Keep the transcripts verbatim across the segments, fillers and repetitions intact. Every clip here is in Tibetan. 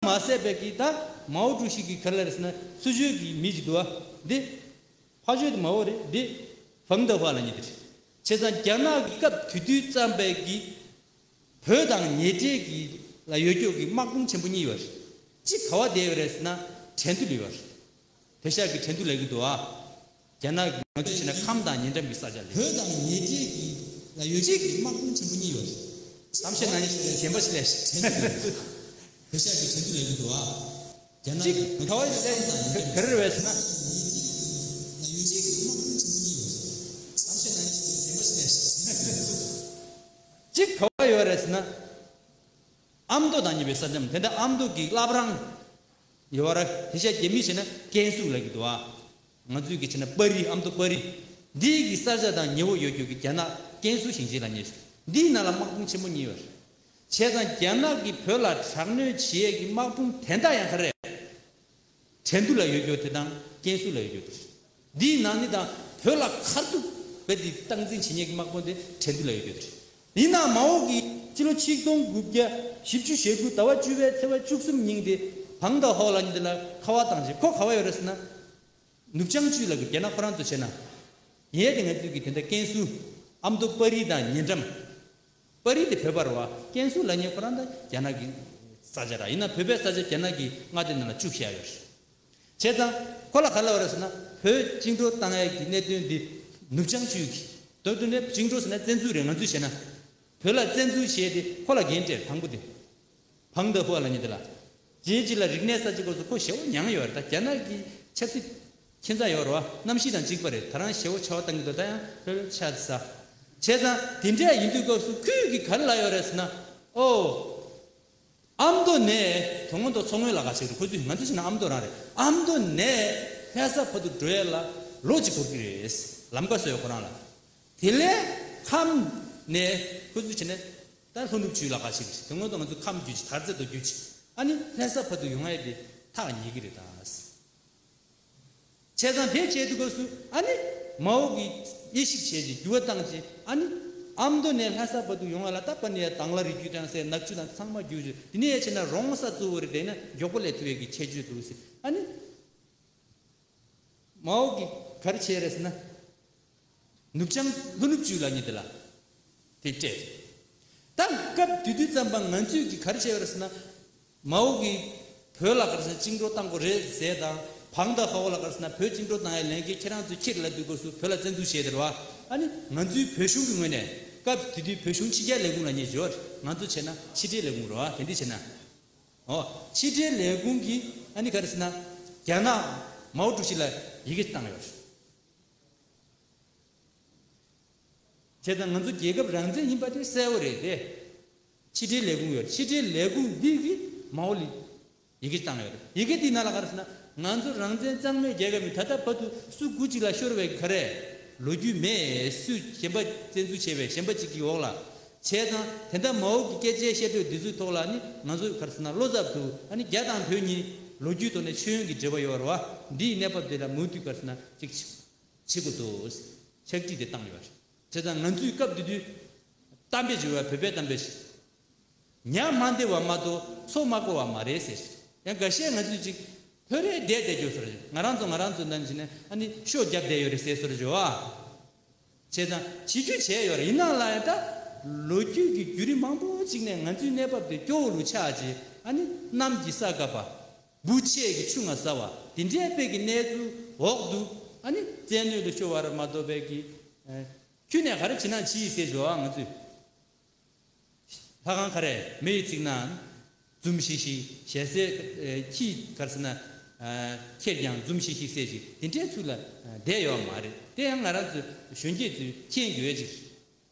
མ་ཟད་པའི་གི་ད་མའོ་ཀྲུའུ་ཞི་གི་ག་རེ་ལབ་རེད་ཟེར་ན། སུ་ཇོས་གི་མི་ཅིག་འདུག་བ། འདི་ཕ་ཇོས་དེ་མའོ་རེད། འདི་ཕང་ཏེ་ཧྭ་ལབ་མཁན་དེ་རེད། བྱས་ཙང་རྒྱ་ནག་གི་སྐབས་དེ་དུས་བརྩམས་པའི་གི་བོད་དང་ཉེ་འབྲེལ་གྱི་ལ་ཡོད་རྒྱུ་གི་དམག་དཔུང་ཆེན་པོ་གཉིས་ཡོད་རེད། གཅིག་ག་བ་བསྡད་ཡོད་རེད་ཟེར་ན། ཁྲེང་ཏུའུ་ལ་ཡོད་རེད། བེ་ཤ་གི་ཁྲེང་ཏུའུ་ལབ་ཀྱི་འདུག་ཨ། རྒྱ་ནག་གི་ང་ཚོས་བྱས་ན་ཁམས་དང་ཉེ་འགྲམ་གྱི་ས་ཆ་ལ། བོད་དང་ཉེ་འབྲེལ་གྱི་ལ་ཡོད་རྒྱུ་གི་དམག་དཔུང་ཆེན་པོ་གཉིས་ཡོད་རེད། གཏམ་བཤད་གནང་མཁན་ཞིག་གཞན་པ་ཞིག་ལས། བེ་ཤ་གི་ཁྲེང་ཏུའུ་ལབ་ཀྱི་འདུག་ཨ། རྒྱ་ནག་གཅིག་ག་བ་ཞིག་ལས་ག་རེ་རེད་ཟེར་ན། ལ་ཡོད་རྒྱུ་གི་དམག་དཔུང་ཆེན་པོ་གཉིས་ཡོད་རེད། གཏམ་བཤད་གནང་མཁན་ཞིག་གཞན་པ་ཞིག་ལས། གཅིག་ག་བ་ཡོད་རེད་ཟེར་ན། ཨ་མདོ་དང་ཉེ་བའི་ས་མཚམས། དེ་འདྲ་ཨ་མདོ་གི་བླ་བྲང་ཡོད་ར། དེ་ཤ་རྒྱ་མི་བྱས་ན་ཀན་སུའུ་ལབ་ཀྱི་འདུག་ཨ། ང་ཚོས་གི་བྱས་ན་པ་རི། ཨ་མདོ་པ་རི། འདི་གི་ས་ཆ་དང་ཉེ་བོ་ཡོད་རྒྱུ་གི་རྒྱ་ནག་ཀན་སུའུ་ཞིང་ཆེན་ལབ་མཁན་ཞིག། འདིའི་ནང་ལ་དམག་དཔུང་ཆེན་པོ་གཉིས་ཡོད་རེད། བྱས་ཙང་རྒྱ་ནག་གིས་བོད་ལ་དྲག་གནོན་བྱེད་ཡས་ཀྱི་དམག་དཔུང་དེ་འདྲ་ཡང་ག་རེ། ཁྲེང་ཏུའུ་ལ་ཡོད་རྒྱུ་དེ་དང་ཀན་སུའུ་ལ་ཡོད་རྒྱུ་དེ་རེད། འདིའི་ནང་ནི་དང་བོད་ལ་ཁ་ཐུག་བོད་འདི་སྟངས་འཛིན་བྱེད་མཁན་གྱི་དམག་དཔུང་དེ་ཁྲེང་ཏུའུ་ལ་ཡོད་རྒྱུ་དེ་རེད། ཡིན་ནའང་མའོ་གིས་སྤྱི་ལོ་ཆིག་སྟོང་དགུ་བརྒྱ་བཞི་བཅུ་ཞེ་དགུ་ཟླ་བ་བཅུ་པའི་ཚེས་པ་བཅུ་གསུམ་ཉིན་དེ་ཕང་ཏེ་ཧྭ་ལབ་མཁན་དེ་ལ་ཁ་པར་བཏང་རྗེས། ཁོ་ག་བ་ཡོད་རེད་ཟེར་ན། ནུབ་བྱང་ཅུས་ལབ་ཀྱི་རྒྱ་ནག་ཁོ་རང་ཚོ་བྱས་ན། ཡས་དེ་ང་ཚོས་ཀྱི་དེ་འདྲ་ཀན་སུའུ། ཨ་མདོ་པ་རི་དང་ཉེ་འགྲམ། པ་རི་དེ་བོད་པ་རེད་བ། ཀན་སུའུ་ལབ་མཁན་ཁོ་རང་ད་རྒྱ་ནག་གི་ས་ཆ་ར། ཡིན་ན་བོད་པའི་ས་ཆ་རྒྱ་ནག་གི་མངའ་སྡེ་ནང་ལ་བཅུག་བཞག་ཡོད་རེད། བྱས་ཙང་ཁོ་ལ་ག་རེ་ལབ་པ་རེད་ཟེར་ན། བོད་བཅིངས་འགྲོལ་བཏང་ཡས་ཀྱི་གནད་དོན་འདི་ནུབ་བྱང་ཅུས་ཀྱི། མདོར་བསྡུས་ནས་བཅིངས་འགྲོལ་ཟེར་ན་བཙན་འཛུལ་རེད། ང་ཚོས་བྱས་ན། བོད་ལ་བཙན་འཛུལ་བྱས་ཏེ་ཁོ་ལ་འགན་སྤྲད། དང་པོ་དེ། ཕང་ཏེ་ཧྭ་ལབ་མཁན་དེ་ལ། རྗེས་ཅིག་ལ་རིག་གནས་གསར་བརྗེ་སྐབས་སུ་ཁོ་ཞེ་པོ་མྱངས་ཡོད་རེད། ད་རྒྱ་ནག་གི་ཆབ་སྲིད་ཁྱད་མཚར་ཡོད་རེད་བ། གནམ་གཤིས་དང་གཅིག་པ་རེད། ད་རང་ཞེ་པོ་ཆར་པ་བཏང་གི་འདུག་ད་ཡང་ལྷོད་ལྷོད་ཆར་ཟ། བྱས་ཙང་དེ་འདྲ་ཡིན་དུས་སྐབས་སུ་ཁོས་ཀྱིས་ག་རེ་ལབ་ཡོད་རེད་ཟེར་ན། ཨོ། ཨ་མདོ་ནས། དོན་དག་མདོ་མཚོ་སྔོན་ལ་ག་ཞིག་རེད། ཁོ་ཚོས། ང་ཚོས་བྱས་ན་ཨ་མདོ་རང་རེད། ཨ་མདོ་ནས་ལྷ་ས་བར་དུ་འགྲོ་ཡས་ལ་ལོ་གཅིག་འགོར་གྱི་རེད། ལམ་ཁ་བཟོས་ཡོད་ཁོ་རང་ལ། དེ་ལས་ཁམས་ནས་ཁོ་ཚོས་བྱས་ན། ད་ལྷོ་ནུབ་ཅུས་ལ་ག་ཞིག་རེད། དོན་དག་མདོ་ང་ཚོ་ཁམས་བརྒྱུད་ཅིག། དར་རྩེ་མདོ་བརྒྱུད་ཅིག། ཨ་ནི་ལྷ་ས་བར་དུ་ཡོང་ཡས་དེ་ཐག་ཉེ་གི་རེད་ད། བྱས་ཙང་དེ་བྱས་དུས་སྐབས་སུ་ཨ་ནི་མའོ་གིས་དབྱེ་ཞིབ་བྱས་རྗེས་འགྱུར་བ་བཏང་རྗེས། ཨ་ནི་ཨ་མདོ་ནས་ལྷ་ས་བར་དུ་ཡོང་བ་ལ་ད་པ་ནི་ཡ་དང་བླངས་རིགས་རྒྱུད་དང་ཟས་ནག་ཆུ་དང་ཚང་མ་བརྒྱུད་རྗེས། དེ་ནས་ཡ་བྱས་ན་རོང་ས་གཙོ་བོ་རེད། དེ་ན་མགྱོགས་པོ་སླེབས་ཐུབ་ཡས་ཀྱི་ཁྱད་ཆོས་འདུག་ཟེར། ཨ་ནི་མའོ་གིས་ག་རེ་བྱས་རེད་ཟེར་ན། ནུབ་བྱང་ལྷོ་ནུབ་ཅུས་ལབ་མཁན་དེ་ལ་དེ་སྤྲད། ད་སྐབས་དེ་དུས་ཙམ་པ་ང་ཚོས་ཀྱིས་ག་རེ་བྱས་པ་རེད་ཟེར་ན། མའོ་གིས་བོད་ལ་ག་རེ་ཟེར་ན་བཅིངས་འགྲོལ་བཏང་དགོས་རེད་ཟེར་དང་། ཕང་ཏེ་ཧྭ་ལ་ག་རེ་ཟེར་ན་བོད་བཅིངས་འགྲོལ་བཏང་ཡའི་ལས་འགན་ཁྱེད་རང་ཚོས་འཁྱེར་ལབ་དུས་སྐབས་སུ་བོད་ལ་བཙན་འཛུལ་བྱས་དེ་རེད་བ། ཨ་ནི་ང་ཚོའི་བོད་གཞུང་གི་ངོས་ནས། སྐབས་དེ་དུས་བོད་གཞུང་ཕྱི་རྒྱལ་ལས་ཁུངས་ལབ་མཁན་ཅིག་ཡོད་རེད། ང་ཚོ་བྱས་ན་ཕྱི་འབྲེལ་ལས་ཁུངས་རེད་བ། དེ་འདི་བྱས་ན། ཨོ། ཕྱི་འབྲེལ་ལས་ཁུངས་ཀྱིས་ཨ་ནི་ག་རེ་ཟེར་ན། རྒྱ་ནག་མའོ་ཀྲུའུ་ཞི་ལ་ཡི་གེ་བཏང་ཡོད་རེད། བྱས་ཙང་ང་ཚོ་རྒྱལ་ཁབ་རང་བཙན་ཡིན་པ་དེ་གསལ་བོ་རེད་དེ། ཕྱི་འབྲེལ་ལས་ཁུངས་ཡོད། ཕྱི་འབྲེལ་ལས་ཁུངས་འདི་གིས་མའོ་ལ་ཡི་གེ་བཏང་ཡོད་རེད། ཡི་གེ་འདིའི་ནང་ལ་ག་རེ་ཟེར་ན། ང་ཚོ་རང་བཙན་གཙང་མའི་རྒྱལ་ཁབ་ཡིན། ད་ལྟ་བར་དུ་སུ་དགུ་གཅིག་ལ་ཤོར་བའི་ག་རེ་ལོ་རྒྱུས་མེད། སུས་གཞན་པ་བཙན་འཛུལ་བྱས་པའི་གཞན་པ་གཅིག་གི་འོག་ལ། བྱས་ཙང་དེ་འདྲ་མའོ་གི་སྐད་ཆའི་བཤད་སྒྲོས་འདི་ཚོའི་ཐོག་ལ་ནི་ང་ཚོས་ག་རེ་ཟེར་ན་བློ་འཚབ་འདུག། ཨ་ནི་རྒྱ་དང་བོད་གཉིས་ལོ་རྒྱུས་ཐོག་ནས་ཤེས་ཡོན་གྱི་འབྲེལ་བ་ཡོད་རེད་བ། འདིའི་གནས་བབ་དེ་ལ་མུ་མཐུད་ག་རེ་ཟེར་ན་ཅིག་བྱེད་དགོས་འདུག། ཕྱག་བྲིས་དེ་བཏང་ཡོད་རེད། བྱས་ཙང་ང་ཚོས་སྐབས་དེ་དུས་གཏམ་དཔེ་ཞིག་ཡོད་པ། བོད་པའི་གཏམ་དཔེ་ཞིག། ཉ་མ་འདེད་པ་མ་གཏོགས་མཚོ་མ་བསྐོར་བ་མ་རེད་ཟེར། ཡང་འགའ་ཤས་ང་ཚོས་ཅིག་ལྷོད་རེ་བསྡད་བསྡད་རྒྱུ་བཟོ་འདྲ། ང་རང་ཚོ་ང་རང་ཚོ་ནང་བཞིན་ནས་ཨ་ནི་ཤོ་བརྒྱབ་བསྡད་ཡོད་རེད་ཟེར་བཟོ་འདྲ་བྱེད་བ། བྱས་ཙང་བྱེད་རྒྱུ་བྱས་ཡོད་རེད། ཡིན་ནའང་ལ་ཡང་ད་ལོ་རྒྱུས་ཀྱི་བརྒྱུད་རིམ་མང་པོ་ཅིག་ནས་ང་ཚོའི་གནས་བབ་དེ་སྐྱོ་བོ་རུ་ཆགས་རྗེས། ཨ་ནི་གནམ་གྱི་ས་བཀབ་པ། འབུ་ཆས་ཀྱི་ཆུ་ང་ཟ་བ། དེ་འདྲའི་དཔེ་གི་གནས་ཚུལ་འོག་ཏུ། ཨ་ནི་བཙན་གནོན་དུ་ཤོར་བ་རེད་མ་གཏོགས་པའི་གི། ཨ། ཁྱོན་ནས་ག་རེ་བྱེད་ན་བྱེད་ཟེར་བྱས་བ། ང་ཚོས་ལྷ་ཁང་ག་རེ་མེ་ཡིས་བརྩིགས་ན་འཛུམ་ཤིག་ཤིག། ཞལ་ཟས་ཁྱིས་ག་རེ་ཟེར་ན་ཁྱེར་ཀྱང་འཛུམ་ཤིག་ཤིག་ཟེར་ཅིག། དེ་འདྲའི་ཚུལ་ལ་བསྡད་ཡོད་མ་རེད། དེ་ཡང་ང་རང་ཚོ་གཞོན་སྐྱེས་ཚོས་མཁྱེན་དགོས་ཅིག།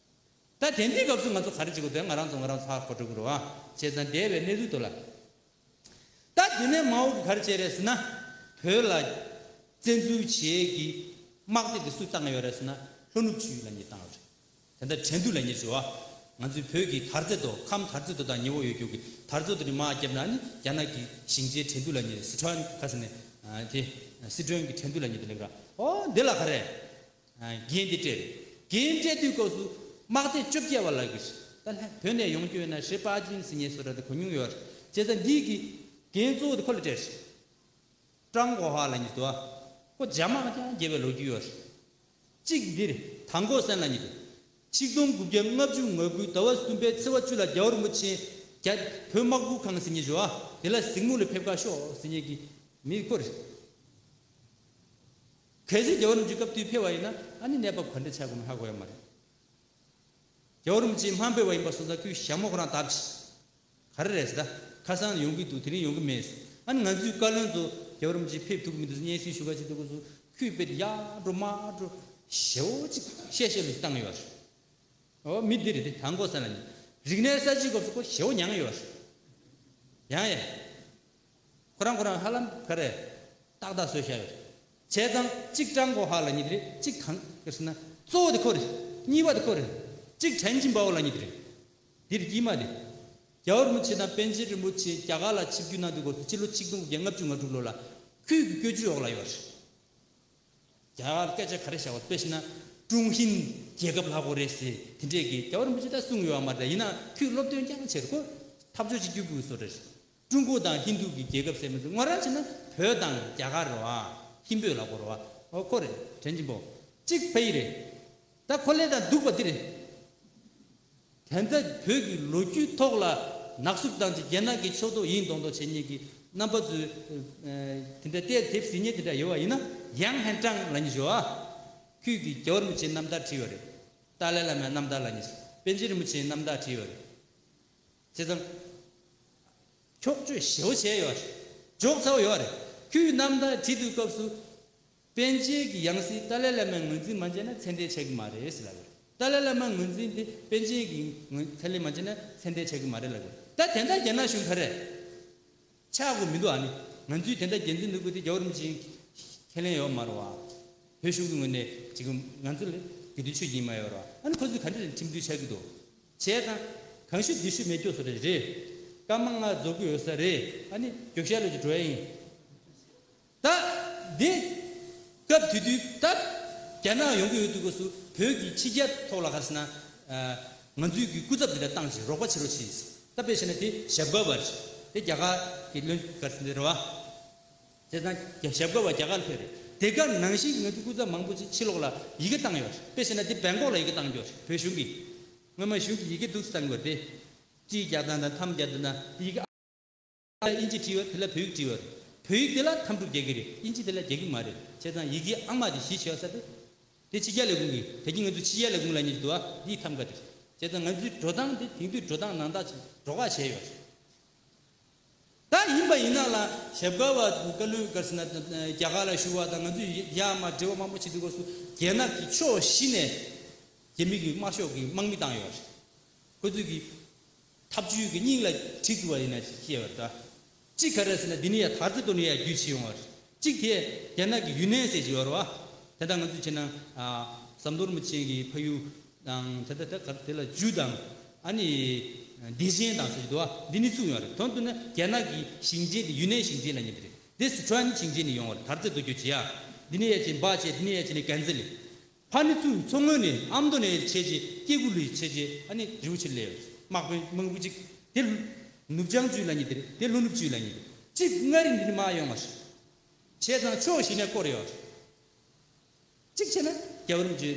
ད་དེ་འདྲའི་སྐབས་སུ་ང་ཚོ་ག་རེ་བྱེད་དགོས་དོན་ང་རང་ཚོ་ང་རང་ཚོ་ཧ་གོ་འགྲོ་གི་རེད་བ། བྱས་ཙང་འདས་པའི་གནས་ཚུལ་དེ་ལ། ད་དེ་ནས་མའོ་གིས་ག་རེ་བྱས་རེད་ཟེར་ན། བོད་ལ་བཙན་འཛུལ་བྱེད་ཀྱི་དམག་སྡེ་དེ་སུས་བཏང་ཡོད་རེད་ཟེར་ན། ལྷོ་ནུབ་ཅུས་ལབ་མཁན་བཏང་ཡོད་རེད། དེ་འདྲ་ཁྲེང་ཏུའུ་ལབ་མཁན་ཞིག་བ། ང་ཚོའི་བོད་ཀྱི་དར་རྩེ་མདོ། ཁམས་དར་རྩེ་མདོ་དང་ཉེ་བོ་ཡོད་རྒྱུ་གི་དར་མདོ་དེ་ནས་དམག་བརྒྱབ་ན་ནི་རྒྱ་ནག་གི་ཞིང་ཆེན་ཁྲེང་ཏུའུ་ལབ་མཁན། སི་ཁྲོན་ག་ཟེར་ནས། ཨ། དེ་སི་ཁྲོན་གྱི་ཁྲེང་ཏུའུ་ལབ་མཁན་དེ་ལབ་ར། ཨོ་འདི་ལ་ག་རེ། ཨ། འགན་འདི་སྤྲད་རེད། འགན་སྤྲད་དུས་སྐབས་སུ་དམག་སྡེ་བཅོ་བརྒྱད་པ་ལབ་ཀྱི་རེད། ད་ལྷ་བོད་ནས་ཡོང་རྒྱུ་ཡོད་ན་ཧྲེ་པ་ཅིན་ཟེར་མཁན་བཟོ་འདྲ་དེ་གོ་མྱོང་ཡོད་རེད། བྱས་ཙང་འདི་གི་ འགན་གཙོ་བོ་དེ་ཁོ་ལ་སྤྲད་རེད། ཀྲང་གོ་ཧྭ་ལབ་མཁན་དེ་འདུག་ཨ། ཁོ་རྒྱ་དམག་རྐྱང་རྒྱབ་པའི་ལོ་རྒྱུས་ཡོད་རེད། གཅིག་འདིར་དང་གོ་སན་ལབ་མཁན་དེ། ཆིག་སྟོང་དགུ་བརྒྱ་ལྔ་བཅུ་ང་དགུའི་ཟླ་བ་གསུམ་པའི་ཚེས་པ་བཅུ་ལ་རྒྱལ་བ་རིན་པོ་ཆེ་རྒྱ་བོད་དམག་ཁུལ་ཁང་ཟེར་མཁན་ཞུ་ཨ། དེ་ལ་གཟིགས་མོ་ལ་ཕེབས་ཁ་ཤོག་ཟེར་མཁན་གྱི་མི་ཁོ་རེད། གལ་སྲིད་རྒྱལ་བ་རིན་པོ་ཆེ་སྐབས་དུས་ཕེབས་པ་ཡིན་ན་ཨ་ནི་གནས་བབ་ག་འདྲ་ཆགས་དགོས་མིན་ཧ་གོ་ཡ་མ་རེད། རྒྱལ་བ་རིན་པོ་ཆེ་མ་ཕེབས་པ་ཡིན་པ་སོང་ཙང་ཁོས་ཞྭ་མོ་ཁོ་རང་བརྡབས་ཤིག་ག་རེ་རེད་ཟེར་ད། ཁ་སང་ཡོང་གི་འདུག་དེ་རིང་ཡོང་གི་མེད་ཟེར། ཨ་ནི་ང་ཚོའི་བཀའ་བློན་ཚོ་རྒྱལ་བ་རིན་པོ་ཆེ་ཕེབས་ཐུབ་ཀྱི་མི་འདུག་ཟེར་སྙན་སེང་ཞུ་ག་ཅིག་འདུག་གོ་ཚོ་ཁོས་དཔེ་དེ་ཡར་འགྲོ་མར་འགྲོ་ཞེ་བོ་ཅིག་བཤད་བཤད་ལུས་བཏང་ཡོད་རེད། ཨོ་མི་འདི་རེད་དེ་དང་གོ་ས་ལ་ནི་རིག་གནས་གསར་བརྗེའི་སྐབས་སུ་ཁོ་ཞེ་བོ་མྱངས་ཡོད་རེད། ཡང་ཡང་། ཁོ་རང་ཁོ་རང་ཧ་ལམ་ག་རེ། ཏག་ཏག་བཟོས་བཞག་ཡོད། བྱས་ཙང་གཅིག་ཀྲང་གོ་ཧྭ་ལབ་མཁན་དེ་རེད། གཅིག་གང་ག་རེ་ཟེར་ན་གཙོ་བོ་དེ་ཁོ་རེད། གཉིས་པ་དེ་ཁོ་རེད། གཅིག་ཁྲེན་ཅིན་པའོ་ལབ་མཁན་དེ་རེད། འདིར་དཀྱིལ་མ་དེ། རྒྱལ་བ་རིན་པོ་ཆེ་དང་པཎ་ཆེན་རིན་པོ་ཆེ་རྒྱ་གར་ལ་ཆིབས་བསྒྱུར་གནང་དུས་སྐབས་སུ་སྤྱི་ལོ་ཆིག་སྟོང་དགུ་བརྒྱ་ལྔ་བཅུ་ང་དྲུག་ལོ་ལ་ཁོའི་གི་བཀོད་ཇུས་འོག་ལ་ཡོད་རེད། རྒྱ་གར་སྐད་ཆ་ག་རེ་བཤད་པ་དཔེ་བཞག་ན་ཀྲུང་ཧིན་རྒྱལ་ཁབ་ལབ་དགོས་རེད་ཟེར་དེ་འདྲས་ཀྱི་རྒྱལ་བ་རིན་པོ་ཆེ་ད་གསུངས་ཡོད་པ་མ་རེད། ཡིན་ན་ཁོས་སློབ་སྟོན་རྐྱང་བྱས་རེད། ཁོ་འཐབ་ཕྱོགས་གཅིག་གྱུར་པུའུ་བཟོ་འདྲ་རེད། ཀྲུང་གོ་དང་ཧིན་རྡུ་གི་རྒྱལ་ཁབ་ཟེར་མི་ཚོ་ངོ་རང་བྱས་ན་བོད་དང་རྒྱ་གར་རེད་བ། ཧིན་བོད་ལབ་དགོས་རེད་བ། ཨོ་ཁོ་རེད། དྲན་གྱིན་པོ་གཅིག་ཕ་ཡི་རེད། ད་ཁོ་ལས་དང་སྡུག་པ་འདི་རེད། དེ་འདྲ་བོད་ཀྱི་ལོ་རྒྱུས་ཐོག་ལ་ནག་བསུབ་བཏང་ཅིག་རྒྱ་ནག་གི་ཕྱོགས་གཏོགས་ཡིན་མདོག་མདོག་བྱེད་མཁན་གྱི་རྣམ་པ་ཚོས་དེ་འདྲ་བལྟས་དེབ་གཟིགས་མཁན་དེ་འདྲ་ཡོད་པ་ཡིན་ན་ཡང་ཧན་ཀྲང་ལབ་མཁན་ཞུ་བ། ཁོས་ཀྱི་རྒྱལ་བ་རིན་པོ་ཆེའི་རྣམ་ཐར་བྲིས་པ་རེད། ཏཱ་ལའི་བླ་མའི་རྣམ་ཐར་ལབ་མཁན་ཞིག་པཎ་ཆེན་རིན་པོ་ཆེའི་རྣམ་ཐར་བྲིས་པ་རེད། བྱས་ཙང་། འཁྱོག་བརྗོད་ཞེ་བོ་བྱས་ཡོད་རེད། འཇོག་ཚར་བ་ཡོད་རེད། ཁོས་རྣམ་ཐར་བྲིས་དུས་སྐབས་སུ། པཎ་ཆེན་གྱི་ཡང་སྲིད་ཏཱ་ལའི་བླ་མས་ངོས་འཛིན་མ་བྱས་ན་མཚན་ལྡན་ཆགས་ཀྱི་མ་རེད་ཟེར་ལབ་ཡོད་རེད། ཏཱ་ལའི་བླ་མ་ངོས་འཛིན་དེ་པཎ་ཆེན་གྱིས་ངོས་ཁས་ལེན་མ་བྱས་ན་མཚན་ལྡན་ཆགས་ཀྱི་མ་རེད་ལབ་ཡོད་རེད། ད་དེ་འདྲ་རྒྱ་ནག་གཞུང་ག་རེ། ཆགས་དགོས་མི་འདུག་ཨ་ནི། ང་ཚོས་དེ་འདྲ་འགན་འཛིན་འདུག་གི་དེ་རྒྱལ་བ་རིན་པོ་ཆེ་ཁས་ལེན་ཡོད་མ་རེད་བ། བོད་གཞུང་གི་ངོས་ནས་ཅིག་ང་ཚོ་ལ་དགེ་འདུན་ཆོས་ཀྱི་མ་ཡོད་རེད་བ། ཨ་ནི་ཁོ་ཚོས་ག་འདྲ་ཁྲིམས་མཐུན་ཆགས་ཀྱི་འདུག་བྱས་ཙང་། གང་ཞུ་འདི་ཞུ་མེད་སྐྱོ་བཟོ་འདྲ་རེད། སྐར་མ་ལྔ་རྫོགས་ཀྱི་ཡོད་ས་རེད། ཨ་ནི་མགྱོགས་ཤར་ལ་ཅིག་འགྲོ་ཡ་ཡིན། ད། འདི། སྐབས་དེ་དུས་ད། རྒྱ་ནག་ཡོང་གི་ཡོད་དུས་སྐབས་སུ་བོད་ཀྱི་ཕྱི་རྒྱལ་ཐོག་ལ་ག་རེ་ཟེར་ན། ང་ཚོའི་གི་སྐུ་ཚབ་འདི་འདྲ་བཏང་ཞིག་རོགས་པ་བྱེད་རོགས་བྱེད། ད་དཔེ་བྱས་ན་དེ་ཞབས་དཀར་བ་རེད། དེ་རྒྱ་གར་གྱི་བློན་ག་རེ་ཟེར་འདི་རེད་བ། བྱས་ཙང་རྒྱ་ཞབས་དཀར་བ་རྒྱ་གར་ལ་ཕེབས་རེད། དེ་ག་ནང་བཞིན་ང་ཚོའི་སྐུ་ཚབ་མང་པོ་ཅིག་ཕྱི་ལོགས་ལ་ཡི་གེ་བཏང་ཡོད་རེད། དཔེ་བྱས་ན་དེ་བེང་ཀོག་ལ་ཡི་གེ་བཏང་རྒྱུ་རེད་བོད་གཞུང་གིས། སྔོན་མ་གཞུང་གིས་ཡི་གེ་འདུག་སེ་བཏང་དགོས་རེད་དེ། ཅི་རྒྱག་སྟངས་དང་ཐམ་རྒྱག་སྟངས་དང་ཡི་གེ། དབྱིན་ཇི་བྲིས་ཡོད་དེ་ལ་བོད་ཡིག་བྲིས་ཡོད་རེད། བོད་ཡིག་དེ་ལ་ཐམ་ཕྲུག་རྒྱག་གི་རེད། དབྱིན་ཇི་དེ་ལ་རྒྱག་གི་མ་རེད། བྱས་ཙང་ཡི་གེ་ཨང་མ་དེ་གཞི་བྱས་ས་དེ། དེ་ཕྱི་རྒྱལ་ལས་ཁུངས་ཀྱི་ད་གིན་ང་ཚོ་ཕྱི་རྒྱལ་ལས་ཁུངས་ལབ་མཁན་ཅིག་འདུག་ཨ། འདིའི་ཐམ་ག་དེ་རེད། བྱས་ཙང་ང་ཚོའི་འགྲོ་སྟངས་དེ་དེང་དུས་འགྲོ་སྟངས་ནང་ལྟར་ཅིག་འགྲོ་ཁ་བྱས་ཡོད་རེད། ད་ཡིན་པ་ཡིན་ན་ལ་ཞབས་དཀར་བ་བཀའ་བློན་ག་རེ་ཟེར་ན་རྒྱ་གར་ལ་བཞུགས་པ་དང་ང་ཚོས་ཡར་མར་འབྲེལ་བ་མང་པོ་བྱེད་དུས་སྐབས་སུ་རྒྱ་ནག་གི་ཕྱོགས་བཞི་ནས་རྒྱ་མི་གི་དམར་ཤོག་གི་དམག་མི་བཏང་ཡོད་རེད། ཁོ་ཚོས་གི་ཐབས་ཇུས་ཀྱི་སྙིང་ལ་གྲི་བཙུགས་པ་ཡིན་ན་ཤེས་པ་རེད་ད། གཅིག་ག་རེ་ཟེར་ན་འདི་ནི་ཡ་དར་རྩེ་རྡོ་ནི་ཡ་རྒྱུད་ཕྱི་ཡོང་བ་རེད། གཅིག་དེ་རྒྱ་ནག་གི་ཡུན་ནན་ཟེར་གྱི་ཡོད་རེད་བ། དེ་ལྟར་ང་ཚོས་བྱས་ན་ཟམ་གདོང་རིན་པོ་ཆེ་གི་ཕ་ཡུལ་དང་དེ་ལྟར་དེ་ག་དེ་ལ་ཇུ་དང་ཨ་ནི་བདེ་ཆེན་དང་ཟེར་གྱི་འདུག་བ། འདི་ནི་བཙུགས་ཡོད་རེད། དོན་དུ་ན་རྒྱ་ནག་གི་ཞིང་ཆེན་དེ་ཡུན་ནན་ཞིང་ཆེན་ལ་ཉེ་དེ་རེད། དེ་སི་ཁྲོན་ཞིང་ཆེན་ནས་ཡོང་བ་རེད། དར་རྩེ་རྡོ་རྒྱུད་བྱེད་ཡ། འདི་ནི་ཡ་ཆེན་འབའ་ཆེ་འདི་ནི་ཡ་ཆེན་ནི་གན་ཟི་ལི། ཕ་ནི་ཚུ་མཚོ་སྔོན་ནས་ཨ་མདོ་ནས་ཆེ་ཆེ་སྐྱེ་དགུ་ལུས་ཆེ་ཆེ་ཨ་ནི་རི་བོ་ཆེ་ལས་དམག་དཔོན་མང་པོ་ཅིག་དེ་ནུབ་བྱང་ཅུས་ལ་ཉེ་དེ་རེད། དེ་ལྷོ་ནུབ་ཅུས་ལ་ཉེ་དེ་གཅིག་སྔ་རིང་འདི་ནི་མ་ཡོང་བ་རེད། བྱས་ཙང་ཕྱོགས་བཞི་ནས་བསྐོར་ཡོད་རེད། གཅིག་བྱས་ན་རྒྱལ་བ་རིན་པོ་ཆེ་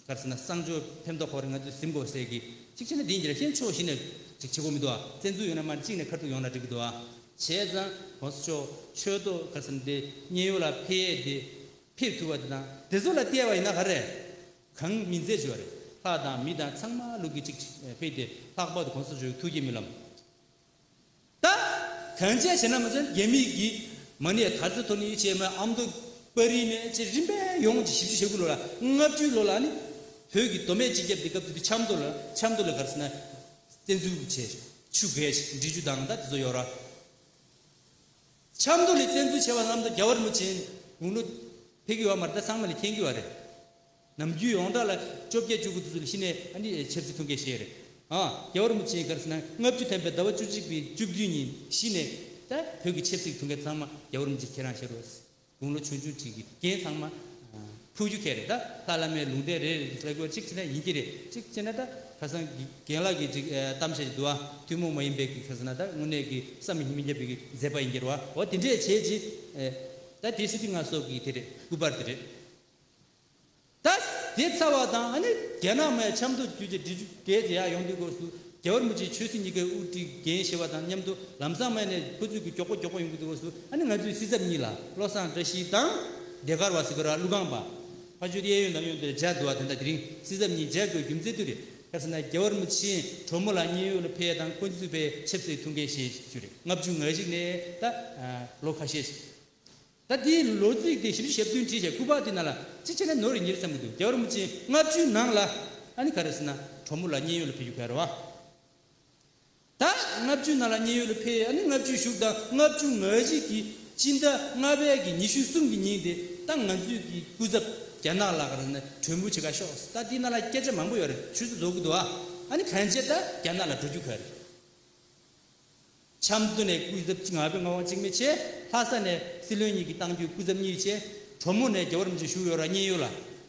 ག་རེ་ཟེར་ན་གསང་སྤྱོད་ཕེབས་མདོག་ཁོ་རེ་ང་ཚོས་ཟིན་དགོས་ཟེར་གི་གཅིག་བྱས་ན་འདི་འདྲ་ཤེས་ཕྱོགས་བཞི་ནས་གཅིག་བྱེད་དགོས་མི་འདུག་ཨ། བཙན་འཛུལ་ཡོད་ན་མ་གཅིག་ནས་ཁ་ཐུག་ཡོང་ན་འགྲིག་གི་འདུག་ཨ། བྱས་ཙང་གོང་ས་མཆོག་ཆོས་ཐོག་ག་རེ་ཟེར་ན་དེ་མཉན་ཡོད་ལ་ཕེབས་ཡས་དེ། ཕེབས་ཐུབ་པ་དེ་དང་དེ་ཚོ་ལ་བལྟས་པ་ཡིན་ན་ག་རེ། གང་མིན་ཚད་ཅིག་ཡོད་རེད། ལྷ་དང་མི་དང་ཚང་མ་ལུག་གི་གཅིག་ཕེབས་ཏེ་ལྷག་པར་དུ་གོང་ས་མཆོག་གི་ཐུགས་བསྐྱེད་སྨོན་ལམ། ད་གང་བྱས་བྱས་ན་མ་ཚད་རྒྱ་མི་གིས་མ་ཎི་དར་རྩེ་མཐོ་ནས་བྱས་མ་ཨ་མདོ་པར་རིས་ནས་ཅི་རིམ་པས་ཡོང་ཅི་བཞི་བཅུ་ཞེ་དགུ་ལོ་ལ་ལྔ་བཅུ་ལོ་ལ་ནི་བོད་ཀྱི་མདོ་སྨད་སྤྱི་ཁྱབ་དེ་སྐབས་དེ་དུས་ཆབ་མདོ་ལ་ཆབ་མདོ་ལ་ག་རེ་ཟེར་ན་བཙན་འཛུལ་བྱས་ཆུ་བརྒལ་འབྲི་ཆུ་དང་ད་དེ་ཚོ་ཡོད་ར། ཆབ་མདོ་ལ་བཙན་འཛུལ་བྱས་པ་ཙམ་དུ་རྒྱལ་བ་རིན་པོ་ཆེ་དགུང་ལོ་ཕེབས་ཀྱི་ཡོད་མ་རེད། ད་ཚང་མ་ལ་མཁྱེན་གྱི་ཡོད་རེད། ནམ་རྒྱུན་ཡོངས་གྲགས་ལ་བཅོ་བརྒྱད་བཅུ་དགུ་དུས་ཚོད་ལ་གཞི་ནས་ཨ་ནི་ཆབ་སྲིད་ཐུགས་འགན་བཞེས་རེད། ཨ་རྒྱལ་བ་རིན་པོ་ཆེ་ག་རེ་ཟེར་ན་ལྔ་བཅུ་ཐམ་པའི་ཟླ་བ་བཅུ་གཅིག་པའི་བཅུ་བདུན་ཉིན་གཞི་ནས་ད་བོད་ཀྱི་ཆབ་སྲིད་ཐུགས་འགན་ཚང་མ་རྒྱལ་བ་རིན་པོ་ཆེ་ཁྱེད་རང་བཞེས་རོགས། དགུང་ལོ་ཆུང་ཆུང་ཅིག་གི་འགན་ཚང་མ་ཕུག་རྒྱུ་ཁེལ་རེད། ད་ལྷ་བླ་མའི་ལུང་བསྟན་རེད་ཟེར་དགོས་གཅིག་བྱས་ན་ཡིན་གྱི་རེད། གཅིག་བྱས་ན་ད། ཁ་སང་གི་རྒན་ལགས་ཀྱི་ཅིག་ཨེ་གཏམ་བཤད་ཅིག་འདུག་ཨ། ཐུན་མོང་མ་ཡིན་པའི་གི་ཁ་སང་ན་ད་དངོས་གནས་ཀྱི་བསམ་མི་མི་ཁྱབ་པའི་གི་མཛད་པ་ཡིན་གྱི་རེད་བ། འོ་དེ་འདྲས་བྱས་ཅིག་ཨེ་ད་དེ་སི་ཏི་ང་སོགས་ཀྱི་དེ་རེད། སྐུ་པར་དེ་རེད། ད་དེ་ཚར་བ་དང་ཨ་ནི་རྒྱ་ནག་མའི་ཆབ་མདོ་བརྒྱུད་ཀྱི་འབྲི་ཆུ་བརྒལ་ཏེ་ཡར་ཡོང་དུས་སྐབས་སུ་རྒྱལ་བ་རིན་པོ་ཆེ་ཆོས་སྲིད་གཉིས་ཀའི་དབུ་ཁྲིད་འགན་བཞེས་པ་དང་མཉམ་དུ་ལམ་སང་མ་ནས་ཁོ་ཚོས་ཀྱི་མགྱོགས་པོ་མགྱོགས་པོ་ཡོང་གི་འདུག་སྐབས་སུ་ཨ་ནི་ང་ཚོའི་སྲིད་ཚབ་གཉིས་ལ་བློ་བཟང་བཀྲ་ཤིས་དང་ཟློས་གར་བ་ཟེར་གི་ར་ཀླུ་ཁང་པ། ཕ་ཆོས་གཡས་གཡོན་དང་གཡོན་དེར་མཇལ་འདུག་བ། དེ་འདྲ་དེ་རིང་སྲིད་ཚབ་གཉིས་མཇལ་དགོས་རྒྱུ་མཚན་དུ་རེད། ག་རེ་ཟེར་ན་རྒྱལ་བ་རིན་པོ་ཆེ་གྲོ་མོ་ལ་མཉན་ཡོད་ལ་ཕེབས་དང་ཁོ་ཚོས་ཕེབས་ཆབ་སྲིད་ཐུགས་འགན་བཞེས་ཞུ་རེད། ལྔ་བཅུ་ང་གཅིག་ནས་ད་ལོ་ཁ་ཤས་ཤིག་ད་དེའི་ལོ་ཚིགས་དེ་བཞི་བཅུ་ཞེ་བདུན་བྲིས་བྱས་སྐུ་པར་དེ་ནང་ལ་ཅི་བྱས་ན་ནོར་རེ་ཉེར་བསམ་གི་འདུག་རྒྱལ་བ་རིན་པོ་ཆེ་ལྔ་བཅུའི་ནང་ལ་ཨ་ནི་ག་རེ་ཟེར་ན་གྲོ་མོ་ལ་མཉན་ཡོད་ལ་ཕེབས་རྒྱུ་ག་རེ་བ། ད་ལྔ་བཅུའི་ནང་ལ་མཉན་ཡོད་ལ་ཕེབས། ཨ་ནི་ལྔ་བཅུའི་གཞུག་དང་ལྔ་བཅུ་ང་གཅིག་གི་སྤྱི་ཟླ་ལྔ་པའི་གི་ཉི་ཤུ་གསུམ་གི་ཉིན་དེ་ད་ང་ཚོའི་གི་སྐུ་ཚབ་རྒྱ་ནག་ལ་ག་རེ་ཟེར་ན་གྲོས་མོལ་བྱེད་ག་ཤོག་ད་དེའི་ནང་ལ་སྐད་ཆ་མང་པོ་ཡོད་རེད། ཆུ་ཚོད་རྫོགས་གི་འདུག་ཨ། ཨ་ནི་གང་བྱས་ད་རྒྱ་ནག་ལ་འགྲོ་རྒྱུ་ག་རེད། ཆབ་མདོ་ནས་སྐུ་ཚབ་ང་པའི་ངག་དབང་འཇིགས་མེད་བྱས། ལྷ་ས་ནས་སྲིད་བློན་གཉིས་ཀྱིས་བཏང་རྒྱུའི་སྐུ་ཚབ་གཉིས་བྱས། གྲོ་མོ་ནས་རྒྱལ་བ་རིན་པོ་ཆེ་བཞུགས་ཡོད་ར་མཉན་ཡོད་ལ།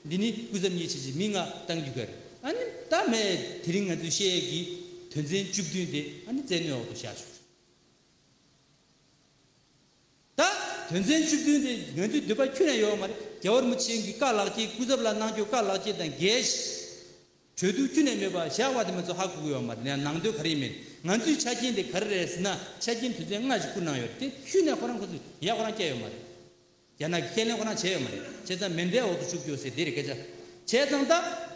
འདི་ནི་སྐུ་ཚབ་གཉིས་བྱས་ཀྱི་མི་ལྔ་བཏང་རྒྱུ་ག་རེད། ཨ་ནི་ད་མེད་དེ་རིང་ང་ཚོས་བཤད་ཀྱི་དོན་ཚན་བཅུ་བདུན་དེ་ཨ་ནི་བཙན་གནོན་འོག་ཏུ་བཞག་ཆོག་ད་དོན་ཚན་བཅུ་བདུན་དེ་ང་ཚོའི་འདོད་པ་ཁྱོན་ནས་ཡོད་མ་རེད། རྒྱལ་བ་རིན་པོ་ཆེ་གི་བཀའ་ལག་ཁྱེར་སྐུ་ཚབ་ལ་གནང་རྒྱུ་བཀའ་ལག་ཁྱེར་དང་འགལ་ཞིང་། གྲོས་བསྡུར་ཁྱོན་ནས་མེད་པ་བཞག་པ་དེ་མ་ཚོ་ཧ་གོ་གི་ཡོད་མ་རེད། ནང་དོན་ག་རེ་ཡིན་མིན། ང་ཚོའི་ཆ་རྐྱེན་དེ་ག་རེ་རེད་ཟེར་ན་ཆ་རྐྱེན་དོན་ཚན་ལྔ་ཞིག་བསྐུར་གནང་ཡོད་རེད། དེ་ཁྱོན་ནས་ཁོ་རང་ཁོ་ཚོས་ཡ་ཁོ་རང་བསྐྱལ་ཡོད་མ་རེད། རྒྱ་ནག་གིས་ཁས་ལེན་ཁོ་རང་བྱས་ཡོད་མ་རེད། བྱས་ཙང་མེ་མདའི་འོག་ཏུ་བཅུག་རྒྱུ་ཟེར་དེ་རེད་སྐད་ཆ། བྱས་ཙང་ད་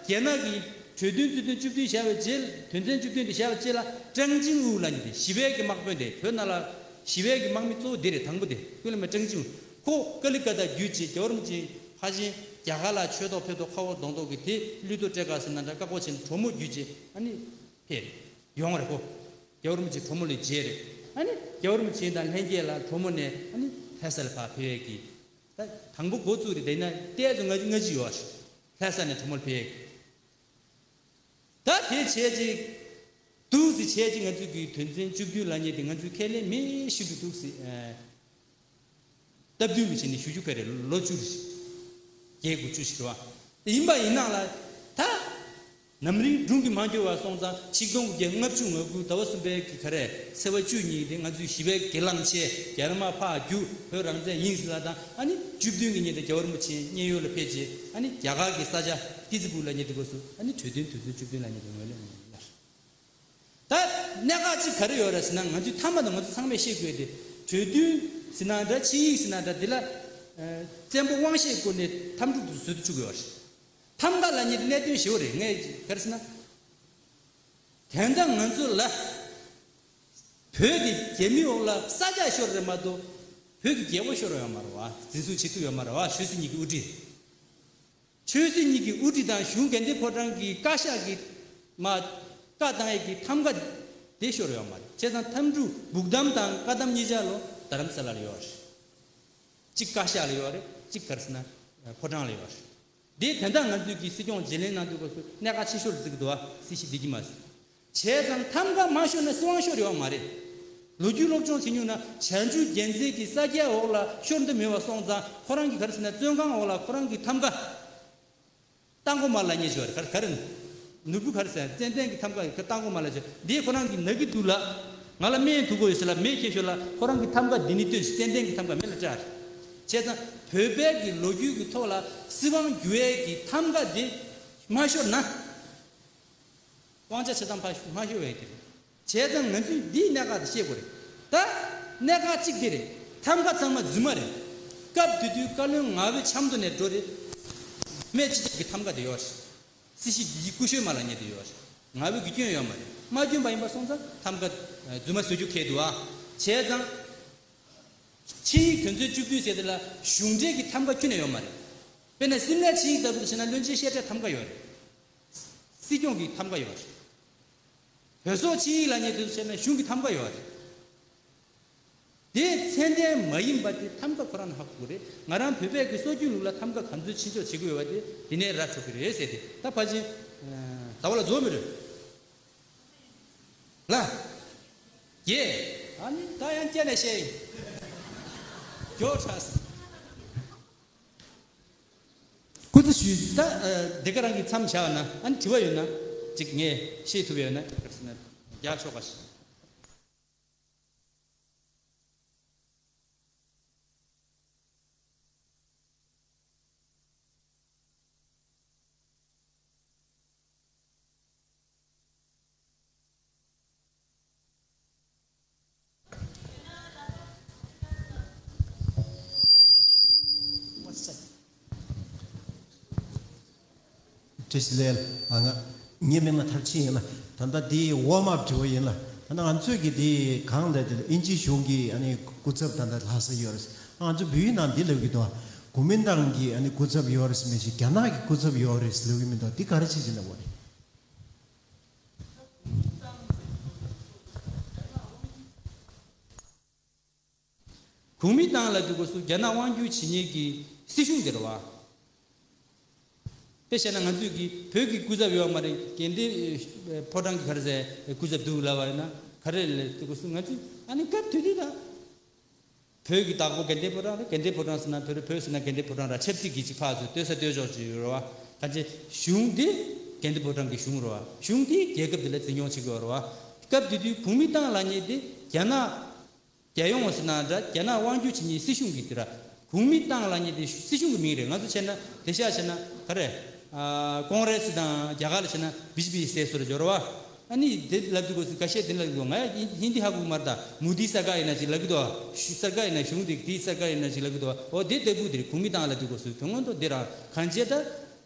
རྒྱ་ནག་གིས་གྲོས་མཐུན་རྩིས་དོན་བཅུ་བདུན་བཞག་པའི་རྗེས། དོན་ཚན་བཅུ་བདུན་དེ་བཞག་པའི་རྗེས་ལ་ཀྲང་ཅིང་ཝུ་ལབ་མཁན་དེ་ཞི་བའི་གི་དམག་དཔོན་དེ་བོད་ནང་ལ་ཞི་བའི་གི་དམག་མི་གཙོ་བོ་དེ་རེད། དང་པོ་དེ་ཀུན་ལ་མེ་ཀྲང་ཅིང་ཝུ། ཁོ་ཀ་ལི་ཀ་ཏ་བརྒྱུད་བྱས་རྒྱལ་བ་རིན་པོ་ཆེ་ཕ་ཆེན་རྒྱ་གར་ལ་ཆོས་ཐོག་ཕེབས་ཐོག་ཁ་འོག་གདོང་ཐོག་གི་དེ་གླུད་ཐོག་སྤྲད་ག་ཟེར་ན་འདྲ་བཀའ་བསྒོ་བྱས་ནས་གྲོ་མོ་བརྒྱུད་བྱས་ཨ་ནི་ཕེབས་རེད། ཡོང་རེད་ཁོ། རྒྱལ་བ་རིན་པོ་ཆེ་གྲོ་མོ་ལ་མཇལ་རེད། ཨ་ནི་རྒྱལ་བ་རིན་པོ་ཆེ་དང་ལྷན་རྒྱས་ལ་གྲོ་མོ་ནས་ཨ་ནི་ལྷ་ས་ལ་ཕར་ཕེབས་ཡས་ཀྱི། ད་དང་པོ་འགོ་བཙུགས་རེད། དེ་ན་ལྟས་ཚོ་ལྔ་བཅུ་ལྔ་བཅུ་ཡོད་རེད། ལྷ་ས་ནས་གྲོ་མོ་ལ་ཕེབས་ཡས་ཀྱི། ད་དེ་བྱས་ཅིག་འདུག་སེ་བྱས་ཅིག་ང་ཚོ་གི་དོན་ཚན་བཅུ་བདུན་ལབ་མཁན་དེ་ང་ཚོས་ཁས་ལེན་མེད་བཞིན་དུ་འདུག་སེ་ཨ། སྟབས་བསྟུན་གྱི་བྱས་ནས་ཞུ་རྒྱུ་ག་རེ་ལོ་བཅུ་རེད། བརྒྱད་དགུ་བཅུ་ཞིག་རེད་བ། དེ་ཡིན་པ་ཡིན་ནའང་ལ་ད་ནམ་རིང་སྒྲུང་གིས་མ་འགྱུར་བ་སོང་ཙང་ཆིག་སྟོང་དགུ་བརྒྱ་ལྔ་བཅུ་ང་དགུ་ཟླ་བ་གསུམ་པའི་གི་ག་རེ་ཚེས་པ་བཅུ་གཉིས་དེ་ང་ཚོས་ཞི་བའི་གི་གླེང་བྱས་རྒྱ་ནག་མར་ཕར་རྒྱུགས་བོད་རང་བཙན་ཡིན་ཟེར་ལ་དང་ཨ་ནི་བཅུ་བདུན་གི་ཉིན་དེ་རྒྱལ་བ་རིན་པོ་ཆེ་མཉན་ཡོད་ལ་ཕེབས་རྗེས་ཨ་ནི་རྒྱ་གར་གི་ས་ཆ་ཏི་ཙི་པུར་ལབ་མཁན་དེ་སྐབས་སུ་ཨ་ནི་གྲོས་མཐུན་དོན་ཚན་བཅུ་བདུན་ལབ་མཁན་དེ་ངོས་ལེན་གནང་ཡོད་ལ། ད་གནད་འགག་གཅིག་ག་རེ་ཡོད་རེད་ཟེར་ན་ང་ཚོས་མཐའ་མ་དང་ང་ཚོ་ཚང་མས་ཤེས་དགོས་ཏེ་གྲོས་མཐུན་ཟེར་ན་འདྲ་ཆིངས་ཡིག་ཟེར་ན་འདྲ་འདི་ལ་ཨ་བཙན་པོ་དབང་ཤེད་བཀོལ་ནས་འཐབ་འཁྲུག་ཏུ་བཟོ་དུ་བཅུག་གི་ཡོད་རེད། ཐམ་ག་ལབ་མཁན་དེ་གནད་དོན་ཞེ་པོ་རེད། ངས་ག་རེ་ཟེར་ན། དེང་སང་ང་ཚོ་ལ་བོད་ཀྱི་རྒྱ་མིའི་འོག་ལ་ས་ཆ་ཤོར་རེད་མ་གཏོགས་བོད་ཀྱི་རྒྱལ་པོ་ཤོར་ཡོད་མ་རེད་བ། འཛིན་བཟུང་བྱེད་ཐུབ་ཡོད་མ་རེད་བ། ཆོས་སྲིད་གཉིས་ཀྱི་དབུ་ཁྲིད། ཆོས་སྲིད་གཉིས་ཀྱི་དབུ་ཁྲིད་དང་གཞུང་དགེ་ལྡན་ཕོ་བྲང་གི་བཀའ་ཤག་གི་མ་བཀའ་བཏང་ཡས་ཀྱི་ཐམ་ག་དེ་ཤོར་ཡོད་མ་རེད། བྱས་ཙང་འཐབ་འཁྲུག་སྦུག་དམ་དང་བཀའ་དམ་གཉིས་ཆ་ལོ་རྡ་རམ་ས་ལ་ལ་ཡོད་རེད། གཅིག་བཀའ་ཤག་ལ་ཡོད་རེད། གཅིག་ག་རེ་ཟེར་ན་ཕོ་བྲང་ལ་ཡོད་རེད། དེ་དེ་འདྲ་ང་ཚོས་ཀྱི་སྲིད་སྐྱོང་བརྗེ་ལེན་གནང་དུས་སྐབས་སུ་གནད་འགག་ཆེ་ཤོས་རེད་བརྩི་གི་འདུག་བ། སྲིད་ཞི་བདེ་སྐྱིད་མ་སྲིད། བྱས་ཙང་ཐམ་ག་མ་ཤོར་ན་སྲིད་དབང་ཤོར་ཡོད་མ་རེད། ལོ་རྒྱུས་སློབ་སྦྱོང་བྱེད་མྱོང་ན་བྱང་ཆུབ་རྒྱལ་མཚན་གྱི་ས་སྐྱའི་འོག་ལ་ཤོར་འདོད་མེད་པ་སོང་ཙང་ཁོ་རང་གི་ག་རེ་ཟེར་ན་བཙོན་ཁང་འོག་ལ་ཁོ་རང་གི་ཐམ་ག་རྟ་མགོ་མ་ལ་ཉེ་ཞོར་ག་རེ་ག་རེ་ནོར་བུ་ག་རེ་ཟེར་ཙན་དན་གྱི་ཐམ་ག་གི་རྟ་མགོ་མ་ལ་ཞོར་འདི་ཁོ་རང་གི་ན་གི་འདུག་ལ་ང་ལ་སྨན་ཐུག་གོ་ཡོད་ཟེར་ལ་མེ་ཁྱེར་ཞོར་ལ་ཁོ་རང་གི་ཐམ་ག་འདི་ནི་སྟོན་ཙན་དན་གྱི་ཐམ་ག་མེ་ལ་སྤྲད། བྱས་ཙང་བོད་པའི་གི་ལོ་རྒྱུས་ཀྱི་ཐོག་ལ་སྲིད་དབང་བསྒྱུར་ཡས་ཀྱི་ཐམ་ག་འདི་མ་ཤོར་ན། དབང་ཆ་ཆ་ཚང་ཕར་མ་ཤོར་བའི་དེ་རེད། བྱས་ཙང་ང་ཚོས་འདིའི་གནད་འགག་དེ་ཤེས་དགོས་རེད། ད་གནད་འགག་གཅིག་དེ་རེད། ཐམ་ག་ཚང་མ་རྫུན་མ་རེད། སྐབས་དེ་དུས་བཀའ་བློན་ང་པའི་ཆབ་མདོ་ནས་འགྲོ་རེད། སྨད་སྤྱི་ཁྱབ་ཀྱི་ཐམ་ག་དེ་ཡོད་རེད། སྲིད་ཞི་བདེ་སྐྱིད་སྐུ་ཞབས་མ་ལ་ཉེ་དེ་ཡོད་རེད། ང་པའི་གི་སྐྱོན་ཡོད་མ་རེད། མ་སྐྱོན་པ་ཡིན་པ་སོང་ཙང་ཐམ་ག་རྫུན་མ་བཟོ་རྒྱུ་ཁེལ་འདུག་ཨ། བྱས་ཙང་། ཆིངས་ཡིག་དོན་ཚན་བཅུ་བདུན་ཟེར་དེ་ལ་གཞུང་འབྲེལ་གྱི་ཐམ་ག་ཁྱོན་ནས་ཡོད་མ་རེད། དཔེར་ན་སིམ་ལའི་ཆིངས་ཡིག་ལྟ་བུ་དུ་བྱས་ན་བློན་ཆེན་བཤད་གྲྭའི་ཐམ་ག་ཡོད་རེད། སྲིད་སྐྱོང་གི་ཐམ་ག་ཡོད་རེད། བོད་སོག་ཆིངས་ཡིག་ལབ་མཁན་དེ་ཚོ་བྱས་ན་གཞུང་གི་ཐམ་ག་ཡོད་རེད། དེ་ཚད་ལྡན་མ་ཡིན་པ་དེ་ཐམ་ག་ཁོ་རང་ནས་ཧ་གོ་གི་རེད། ང་རང་བོད་པའི་གི་སྲོལ་རྒྱུན་ལུགས་ལ་ཐམ་ག་ག་ཚོད་ཕྱིན་ཆོག་བྱེད་དགོས་ཡོད་པ་དེ་དེ་ནས་ར་འཕྲོད་གི་རེད་ཟེར་ཏེ་ད་ཕལ་ཆེར་ཟླ་བ་ལ་རྫོགས་མི་རེད། ལ། ཡེ། ཨ་ནི་ད་ཡང་སྐྱེ་ནས་བཤད་ཡིན། མགྱོགས་དྲགས་སོང་། སྐུ་ཚེ་ཞུས་ད་ཨ་འདི་ག་རང་གི་མཚམས་བཞག་ན་ཨ་ནི་དྲི་བ་ཡོད་ན། ཅིག་ངས་ཤེས་ཐུབ་ཡོད་ན་ག་རེ་ཟེར་ན་རྒྱག་ཆོག་པ་ཞིག་བཀྲ་ཤིས་བདེ་ལེགས། ཨ་ང་ངའི་མིང་ལ་ཐར་ཕྱིན་ཡིན་ལ། ད་ལྟ་འདི་ཝོམ་ཨབ་དྲི་བ་ཡིན་ལ། ད་ལྟ་ང་ཚོས་ཀྱི་འདི་གང་ལས་དེ་ལ་དབྱིན་ཇིའི་གཞུང་གི་ཨ་ནི་སྐུ་ཚབ་ད་ལྟ་ལྷག་ས་ཡོད་རེད། ང་ཚོ་བོད་ཡིག་ནང་འདི་ལབ་ཀྱི་འདུག། གོ་མིན་ཏང་གི་ཨ་ནི་སྐུ་ཚབ་ཡོད་རེད་མི་ཞིག་རྒྱ་ནག་གི་སྐུ་ཚབ་ཡོད་རེད་ལབ་ཀྱི་མི་འདུག། འདི་ག་རེ་བྱེད་ཀྱི་འདུག་བ་རེད། གོ་མིན་ཏང་ལབ་དུས་སྐབས་སུ་རྒྱ་ནག་དབང་སྒྱུར་བྱེད་མཁན་གྱི་སྲིད་གཞུང་དེ་རེད་བ། དཔེ་བཤད་ན་ང་ཚོས་ཀྱི་བོད་ཀྱི་སྐུ་ཚབ་ཡོད་མ་རེད། དགའ་ལྡན་ཕོ་བྲང་གི་ག་རེ་ཟེར་སྐུ་ཚབ་འདུག་ལབ་པ་ཡིན་ན་ག་རེ་ལབ་དུས་སྐབས་སུ་ང་ཚོས་ཨ་ནི་སྐབས་དེ་དུས་ད་བོད་ཀྱི་བདག་པོ་དགའ་ལྡན་ཕོ་བྲང་རེད། དགའ་ལྡན་ཕོ་བྲང་ཟེར་ན་བོད་རེད། བོད་ཟེར་ན་དགའ་ལྡན་ཕོ་བྲང་ར་ཆབ་སྲིད་ཀྱི་ཅིག་ཕར་ཚུར་ལྟོས་ས་ལྟོས་ཕྱོགས་ཅིག་ཡོད་རེད་བ། གང་ཅི་གཞུང་དེ་དགའ་ལྡན་ཕོ་བྲང་གི་གཞུང་རེད་བ། གཞུང་དེ་རྒྱལ་ཁབ་དེ་ལ་འཛིན་སྐྱོང་བྱེད་ཀྱི་ཡོད་རེད་བ། སྐབས་དེ་དུས་གོ་མིན་ཏང་ལབ་མཁན་དེ་རྒྱ་ནག་རྒྱལ་ཡོངས་ཟེར་ན་འདྲ། རྒྱ་ནག་དབང་སྒྱུར་བྱེད་མཁན་སྲིད་གཞུང་གི་དེ་ར། གོ་མིན་ཏང་ལབ་མཁན་དེ་སྲིད་གཞུང་གི་མིང་རེད། ང་ཚོ་བྱས་ན་དེ་ཤ་བྱས་ན་ག་རེ། ཨ་ཀོང་རེ་སི་དང་རྒྱ་གར་ལ་བྱས་ན་བི་ཇེ་པི་ཟེར་སྲོལ་འབྱོར་བ། ཨ་ནི་དེ་ལབ་དུས་སྐབས་སུ་ཁ་ཤས་དེ་ལབ་དུས་ང་ཡང་ཧིན་དི་ཧ་གོ་གི་མ་རེད་ད། མོ་དི་སར་ཀར་ཡིན་ན་ཅིག་ལབ་གི་འདུག། ཤུ་སར་ཀར་ཡིན་ན་གཞུང་དེ་དེའི་སར་ཀར་ཡིན་ན་ཅིག་ལབ་གི་འདུག། འོ་དེ་ལྟ་བུ་དེ་རེད། གོ་མིན་ཏང་ལབ་དུས་སྐབས་སུ་དོན་དངོས་ཐོག་འདི་རང་གང་བྱས་ད།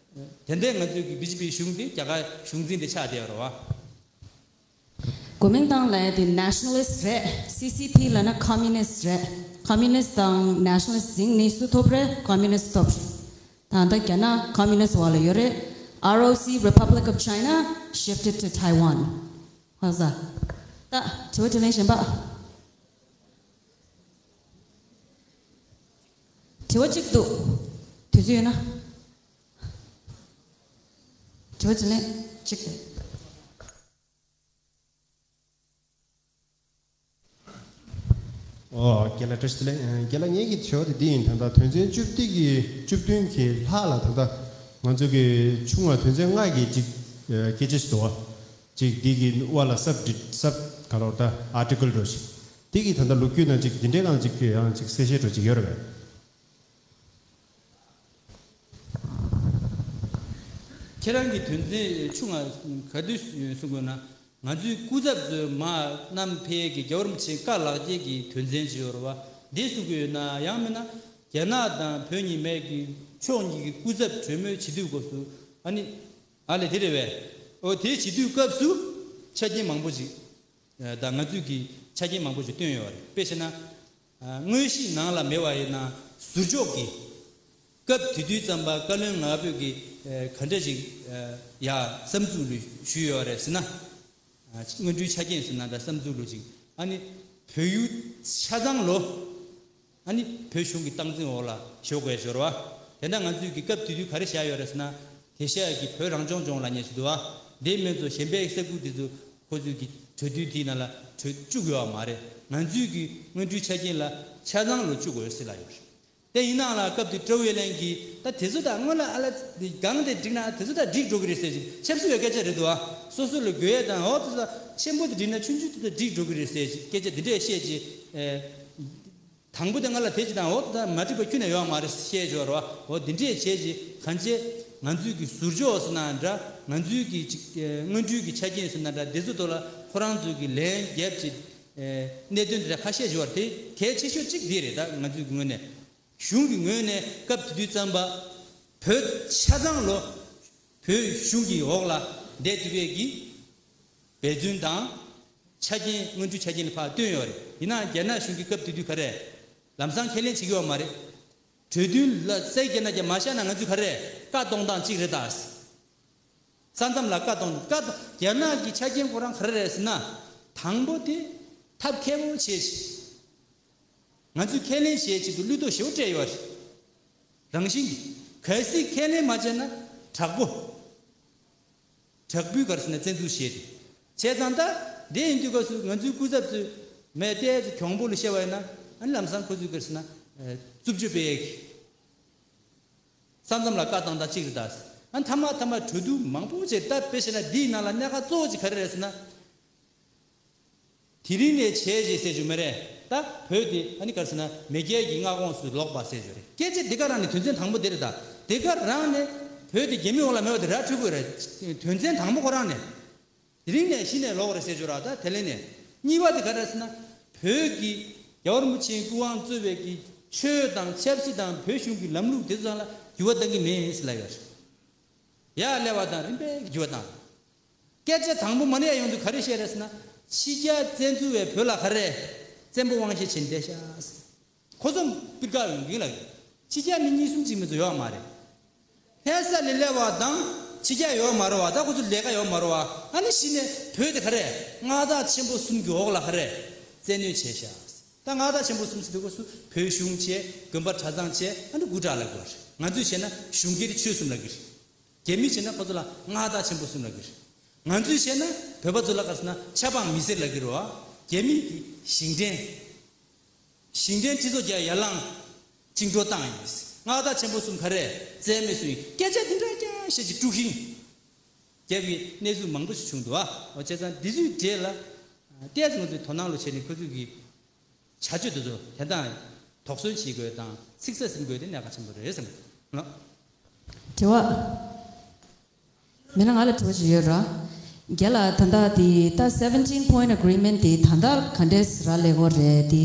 དེ་འདྲའི་ང་ཚོའི་གི་བི་ཇེ་པི་གཞུང་དེ་རྒྱ་གར་གཞུང་འཛིན་དེ་ཆགས་བསྡད་ཡོད་རེད་བ། གོ་མིན་ཏང་ལབ་ཡ་དེ་ནེ་ཤ་ནལ་ལིསྟ་རེད། སི་སི་ཐི་ལབ་ན་ཀོ་མུ་ནིསྟ་རེད། ཀོ་མུ་ནིསྟ་དང་ནེ་ཤ་ནལ་ལིསྟ་ཟིང་ནས་སུ་ཐོབ་རེད། ཀོ་མུ་ནིསྟ་ཐོབ། ད་ལྟ་རྒྱ་ནག་ཀོ་མུ་ནིསྟ་འོག་ལ་ཡོད་རེད། R O C, Republic of China, shifted to Taiwan. ཧ་ས། ད་དྲི་བ་དྲིས་ལན་གཞན་པ། དྲི་བ་གཅིག་འདུག། དུས་ཚོད་ཡོད་ན། དྲི་བ་དྲིས་ལན་གཅིག་རེད། ཨོ། རྒན་ལགས་བཀྲ་ཤིས་བདེ་ལེགས། རྒན་ལགས་ངེད་ཀྱི་དྲི་བ་དེ་འདི་ཡིན། ད་ལྟ་དོན་ཚན་བཅུ་བདུན་གྱི་བཅུ་བདུན་གྱི་ལྷག་ལ་ད་ལྟ་ང་ཚོ་གི་ཆུང་བ་དོན་ཚན་ལྔ་གི་ཅིག་སྐད་ཆ་ཞིག་འདུག་བ། ཅིག་འདི་གི་དབར་ལ་སབ་ཌི་སབ་ག་ལོར་ད་ཨར་ཊི་ཀལ་འགྲོ་ཞིག་འདི་གི་ད་ལྟ་ལོ་རྒྱུས་ནང་ཅིག་འདི་འདྲའི་སྒང་ཅིག་ཡང་ཅིག་གསལ་བཤད་འགྲོ་ཅིག་ཡོད་རེད་པས། ཁྱེད་རང་གི་དོན་ཚན་བཅུ་ལྔ་ག་དུས་གསུང་དགོས་ན། ང་ཚོའི་སྐུ་ཚབ་ཚོས་མར་བསྣམས་ཕེབས་ཀྱི་རྒྱལ་བ་རིན་པོ་ཆེའི་བཀའ་ལག་འཁྱེར་གྱི་དོན་ཚན་ཅིག་ཡོད་རེད་བ། འདི་གསུང་གི་ཡོད་ན། ཡང་མིན་ན་རྒྱ་ནག་དང་བོད་གཉིས་མེད་ཀྱི་ཕྱོགས་གཉིས་ཀྱི་སྐུ་ཚབ་གྲོས་མོལ་བྱེད་དུས་སྐབས་སུ་ཨ་ནི་ཨ་ལས་དེ་རེད་བས། འོ་དེ་བྱེད་དུས་སྐབས་སུ་ཆ་རྐྱེན་མང་པོ་ཅིག་ད་ང་ཚོས་ཀྱི་ཆ་རྐྱེན་མང་པོ་ཞིག་བཏོན་ཡོད་རེད། དཔེ་བྱས་ན། ཨ་དངོས་གཞི་ནང་ལ་མེད་པ་ཡིན་ན་ཟུར་འཇོག་གིས་སྐབས་དེ་དུས་ཙམ་པ་བཀའ་བློན་ང་ཕོད་ཀྱིས་ཨ་ག་འདྲ་ཞིག་ཨ་ཡ་བསམ་ཚུལ་ཞུས་ཡོད་རེད་ཟེར་ན། ཨ་སྔོན་འགྲོའི་ཆ་རྐྱེན་ཟེར་ན་འདྲ་བསམ་ཚུལ་ཅིག་ཨ་ནི་བོད་ཡུལ་ཆ་ཚང་ལོ། ཨ་ནི་བོད་གཞུང་གི་སྟངས་འཛིན་འོག་ལ་བཞག་དགོས་ཞོར་བ། དེ་འདྲ་ང་ཚོས་ཀྱི་སྐབས་དེ་དུས་ག་རེ་བཞག་ཡོད་རེད་ཟེར་ན། དེ་ཤ་ཡ་གི་བོད་རང་སྐྱོང་ལྗོངས་ལབ་མཁན་ཞིག་འདུག་བ། དེ་མིན་ཚོ་གཞན་པའི་ས་ཁུལ་དེ་ཚོ་ཁོ་ཚོས་ཀྱི་གྲོས་བསྡུར་དེའི་ནང་ལ་གྲོས་བཅུག་ཡོད་བ་མ་རེད། ང་ཚོས་ཀྱི་སྔོན་འགྲོའི་ཆ་རྐྱེན་ལ་ཆ་ཚང་ལོ་བཅུག་དགོས་ཟེར་ལབ་ཡོད་རེད། དེ་ཡིན་ནའང་ལ་སྐབས་དེ་ཀྲོའུ་ཝེ་ལན་གྱིས་ད་དེ་ཚོ་ད་སྔོན་ལ་ཨ་ལ་སྒང་དེ་འགྲིག་ན་དེ་ཚོ་ད་འགྲིག་འགྲོ་གི་རེད་ཟེར་ཅིག་ཆབ་སྲིད་པའི་སྐད་ཆ་རེད་འདུག་བ། སོ་སོ་ལ་དགོས་ཡས་དང་འོ་དེ་ཚོ་ཆེན་པོ་དེ་འགྲིག་ན་ཆུང་ཆུང་དེ་ཚོ་འགྲིག་འགྲོ་གི་རེད་ཟེར་ཅིག་སྐད་ཆ་དེ་འདྲས་བཤད་ཅིག་ཨེ། དང་པོ་དེ་ང་ལ་དེ་ཅི་དང་འོ་ད་མ་འགྲིག་པ་ཁྱོན་ནས་ཡོད་མ་རེད་ཞེས་བརྗོད་རོགས། འོ་འདི་འདྲས་བྱས་ཅི་གང་བྱས་ང་ཚོའི་གི་ཟུར་འཇོག་ཟེར་ན་འདྲ། ང་ཚོའི་གི་ཅིག་སྔོན་འགྲོའི་གི་ཆ་རྐྱེན་ཟེར་ན་འདྲ། འདི་ཚོ་ཐོག་ལ་ཁོ་རང་ཚོའི་གི་ལན་རྒྱབ་ཅིག་གནད་དོན་འདི་འདྲ་ཁ་ཤས་ཡོད་རེད། དེ་གལ་ཆེ་ཤོས་གཅིག་འདི་རེད། ད་ང་ཚོའི་གི་ངོས་ནས་གཞུང་གི་ངོས་ནས་སྐབས་དེ་དུས་ཙམ་པ་བོད་ཆ་ཚང་ལོ་བོད་གཞུང་གི་འོག་ལ་བསྡད་ཐུབ་པའི་གི་འབད་བརྩོན་དང་ཆ་རྐྱེན་སྔོན་འགྲོའི་ཆ་རྐྱེན་ལ་ཕར་བཏོན་ཡོད་རེད། ཡིན་ནའང་རྒྱ་ནག་གཞུང་གིས་སྐབས་དེ་དུས་ག་རེ་ལམ་སང་ཁས་ལེན་བྱེད་ཀྱི་ཡོད་མ་རེད། གྲོས་མཐུན་ལ་སའི་རྒྱ་ནག་གིས་མ་བཞག་ན་ང་ཚོས་ག་རེ་བཀའ་གཏོང་སྟངས་གཅིག་རེད་ད། ས་མཚམས་ལ་བཀའ་གཏོང་བཀའ་གཏོང་རྒྱ་ནག་གི་ཆ་རྐྱེན་ཁོ་རང་ག་རེ་རེད་ཟེར་ན། དང་པོ་དེ་ཐབས་མཁས་པོ་བྱས་ཤིག་ང་ཚོས་ཁས་ལེན་བྱེད་ཆེད་དུ་བློས་གཏོང་ཞེ་པོ་སྤྲད་ཡོད་རེད། རང་བཞིན་གྱིས་གལ་སྲིད་ཁས་ལེན་མ་བྱས་ན་དྲག་པོ། དྲག་པོའི་ག་རེ་ཟེར་ན་བཙན་འཛུལ་བྱས་ཏེ། བྱས་ཙང་ད་འདི་ཡིན་དུས་སྐབས་སུ་ང་ཚོའི་སྐུ་ཚབ་ཚོས་མེད་ཏོག་ཙམ་གྱོང་པོ་ལ་བཤད་པ་ཡིན་ན། ཨ་ནི་ལམ་སང་ཁོ་ཚོས་ག་རེ་ཟེར་ན་རྩུབ་སྤྱོད་སྤེལ་ཡས་ཀྱི། ས་མཚམས་ལ་བཀའ་བཏང་སྟངས་གཅིག་རེད་ད། ཨ་མཐའ་མ་མཐའ་མ་གྲོས་བསྡུར་མང་པོ་བྱས། ད་དཔེ་བཤད་ན་འདིའི་ནང་ལ་གནད་འགག་གཙོ་བོ་ཅིག་ག་རེ་རེད་ཟེར་ན། དེ་རིང་ནས་བྱས་རྗེས་ཟེར་རྒྱུ་མ་རེད། ད་བོད་དེ་ཨ་ནི་ག་རེ་ཟེར་ན་མེས་རྒྱལ་གྱི་མངའ་ཁོངས་སུ་ལོག་པ་ཟེར་རྒྱུ་རེད། སྐད་ཆ་འདི་ག་རང་ནས་དོན་ཚན་དང་པོ་འདི་རེད། ད་འདི་ག་རང་ནས་བོད་དེ་རྒྱ་མི་འོག་ལ་མེད་པ་དེ་ར་འཕྲོད་དགོས་རེད། དོན་ཚན་དང་པོ་ཁོ་རང་ནས། དེ་རིང་ནས་གཞི་ནས་ལོག་རེད་ཟེར་རྒྱུ་ར། ད་དེ་ལས་ནས་གཉིས་པ་དེ་ག་རེ་ཟེར་ན། བོད་ཀྱི་རྒྱལ་བ་རིན་པོ་ཆེའི་སྐུ་དབང་གཙོས་པའི་གི་ཆོས་དང་ཆབ་སྲིད་དང་བོད་གཞུང་གི་ལམ་ལུགས་དེ་ཚོ་ལ་འགྱུར་བ་གཏང་གི་མེད་ཟེར་ལབ་ཡོད་རེད། ཡར་སླེབས་པ་དང་རིམ་པས་འགྱུར་བ་བཏང་། སྐད་ཆ་དང་པོ་མ་ནས་ཡོང་དུས་ག་རེ་བཤད་རེད་ཟེར་ན། ཕྱི་རྒྱལ་བཙན་འཛུལ་བའི་བོད་ལ་ག་རེ། བཙན་པོ་དབང་ཤེད་བྱས་བསྡད་ཤག་ཁོ་ཚོ་པིར་ཀ་ཡོང་གི་ལ། ཕྱི་རྒྱལ་མི་གཉིས་གསུམ་ཅིག་མི་ཚོ་ཡོད་མ་རེད། ལྷ་ས་ལ་སླེབས་པ་དང་ཕྱི་རྒྱལ་ཡོད་མ་རེད་བ། ད་ཁོ་ཚོ་ལས་ཀ་ཡོད་མ་རེད་བ། ཨ་ནི་གཞི་ནས་བོད་དེ་ག་རེ། མངའ་བདག་ཆེན་པོ་གསུམ་གྱི་འོག་ལ་ག་རེ། བཙན་གནོན་བྱས་ཤག་ད་མངའ་བདག་ཆེན་པོ་གསུམ་ཟེར་དུས་ཁོ་ཚོ་བོད་གཞུང་བྱས། དགོན་པ་གྲྭ་ཚང་བྱས། ཨ་ནི་དགུ་གྲྭ་ལབ་དགོས་རེད། ང་ཚོས་བྱས་ན་གཞུང་སྒེར་ཆོས་གསུམ་ལབ་ཀྱི་རེད། རྒྱ་མི་བྱས་ན་ཁོ་ཚོ་ལ་མངའ་བདག་ཆེན་པོ་གསུམ་ལབ་ཀྱི་རེད། ང་ཚོས་བྱས་ན་བོད་པ་ཚོ་ལ་ག་རེ་ཟེར་ན་ཆབ་འབངས་མི་སེར་ལབ་ཀྱི་རེད་བ། རྒྱ་མི་གི་ཞིང་བྲན། ཞིང་བྲན་སྤྱི་ཚོགས་ཀྱི་ཡར་ལངས་བཅིངས་འགྲོལ་བཏང་ཡིན། མངའ་བདག་ཆེན་པོ་གསུམ་ག་རེ། བཙན་མེད་སུ་ཡིན། སྐད་ཆ་འདི་འདྲ་རྐྱང་བཤད་ཀྱི་དཀྲུག་ཤིང་རྒྱབ་ཀྱི་གནས་ཚུལ་མང་པོ་ཞིག་བྱུང་འདུག་ཨ། འོ་བྱས་ཙང་འདི་ཚོའི་གྲས་ལ་ཏོག་ཙམ་ང་ཚོས་དོ་སྣང་ལོ་བྱས་ནས་ཁོ་ཚོས་ཀྱི་བྱ་སྤྱོད་དེ་ཚོ་དེ་དང་དོགས་ཟོན་བྱེད་དགོས་དང་ཚིག་གསལ་ཟིན་དགོས་དེ་གནད་འགག་ཆེན་པོ་རེད་བསམ་གྱི་འདུག་དྲི་བ། མིན་ན་ང་ལ་དྲི་བ་ཞིག་ཡོད་ར། རྒན་ལགས་ད་ལྟ་དེ་ད་seventeen point agreement དེ་ད་ལྟ་ག་འདྲས་ར་ལས་གོ་རེད། དེ་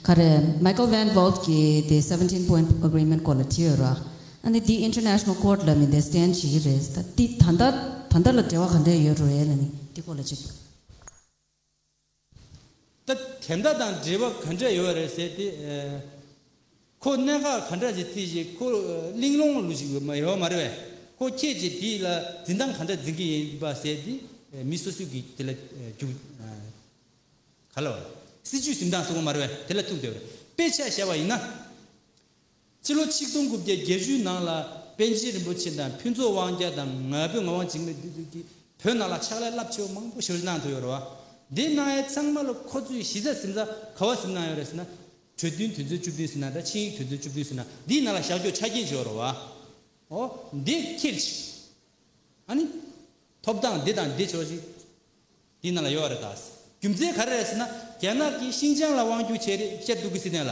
ག་རེ། Michael Van Walt གིས་དེ་seventeen point agreement སྐོར་ལ་བྲིས་ཡོད་ར། ཨ་ནི་དེ་international court ལ་མི་འདི་stand བྱེད་ཀྱི་རེད། ད་དེ་ད་ལྟ་ད་ལྟ་ལ་འབྲེལ་བ་ག་འདྲས་ཡོད་རེད་ལ་ནི་དེ་སྐོར་ལ་ཅིག་ད་དེ་འདྲ་དང་འབྲེལ་བ་ག་འདྲ་ཡོད་རེད་ཟེར་ཏེ། ཨ། ཁོ་གནད་འགག་ག་འདྲ་ཞིག་བརྩིས་ཤིག་ཁོ་གླེང་སློང་ལུགས་ཤིག་ཡོད་མ་ཡོད་མ་རེད་པས། ཁོ་ཁྱེད་ཀྱིས་དེ་ལ་འཛིན་སྟངས་ག་འདྲ་འཛིན་གྱི་ཡིན་པ་ཟེར་ཏེ། ཨ། མི་སོ་སོའི་གི་དེ་ལ་རྒྱུག་ག་ལ་བ། སྲིད་ཇུས་འཛིན་སྟངས་སོགས་མ་རེད་པས། དེ་ལ་ཐུག་བསྡད་པ་རེད། དཔེ་ཆ་བཞག་པ་ཡིན་ན། ཕྱི་ལོ་ཆིག་སྟོང་དགུ་བརྒྱ་བརྒྱད་ཅུའི་ནང་ལ་པཎ་ཆེན་རིན་པོ་ཆེ་དང་ཕུན་ཚོགས་དབང་རྒྱལ་དང་ང་ཕོད་ངག་དབང་འཇིགས་མེད་འདི་ཚོ་གིས་བོད་ནང་ལ་ཕྱག་ལས་རླབས་ཆེ་བ་མང་པོ་ཞེ་པོ་ཅིག་གནང་ཐུབ་ཡོད་རེད་བ། འདི་གནང་ཡས་ཚང་མ་ལ་ཁོ་ཚོས་གཞི་རྩ་འཛིན་ས་ག་བ་འཛིན་གནང་ཡོད་རེད་ཟེར་ན། གྲོས་མཐུན་དོན་ཚན་བཅུ་བདུན་ཟེར་ན་འདྲ། ཆིངས་ཡིག་དོན་ཚན་བཅུ་བདུན་ཟེར་ན་འདིའི་ནང་ལ་བཞག་རྒྱུ་ཆ་རྐྱེན་ཅིག་ཡོད་རེད་བ། འོ། འདི་ཁྱེར་ཅིག་ཨ་ནི། ཐོབ་ཐང་འདི་དང་འདི་ཆོག་ཅིག་འདི་ནང་ལ་ཡོད་རེད་ད། རྒྱུ་མཚན་ག་རེ་རེད་ཟེར་ན། རྒྱ་ནག་གིས་ཤིན་ཅང་ལ་དབང་བསྒྱུར་བྱས་རེད། ཤར་ཏུར་ཀི་སི་ཐན་ལ།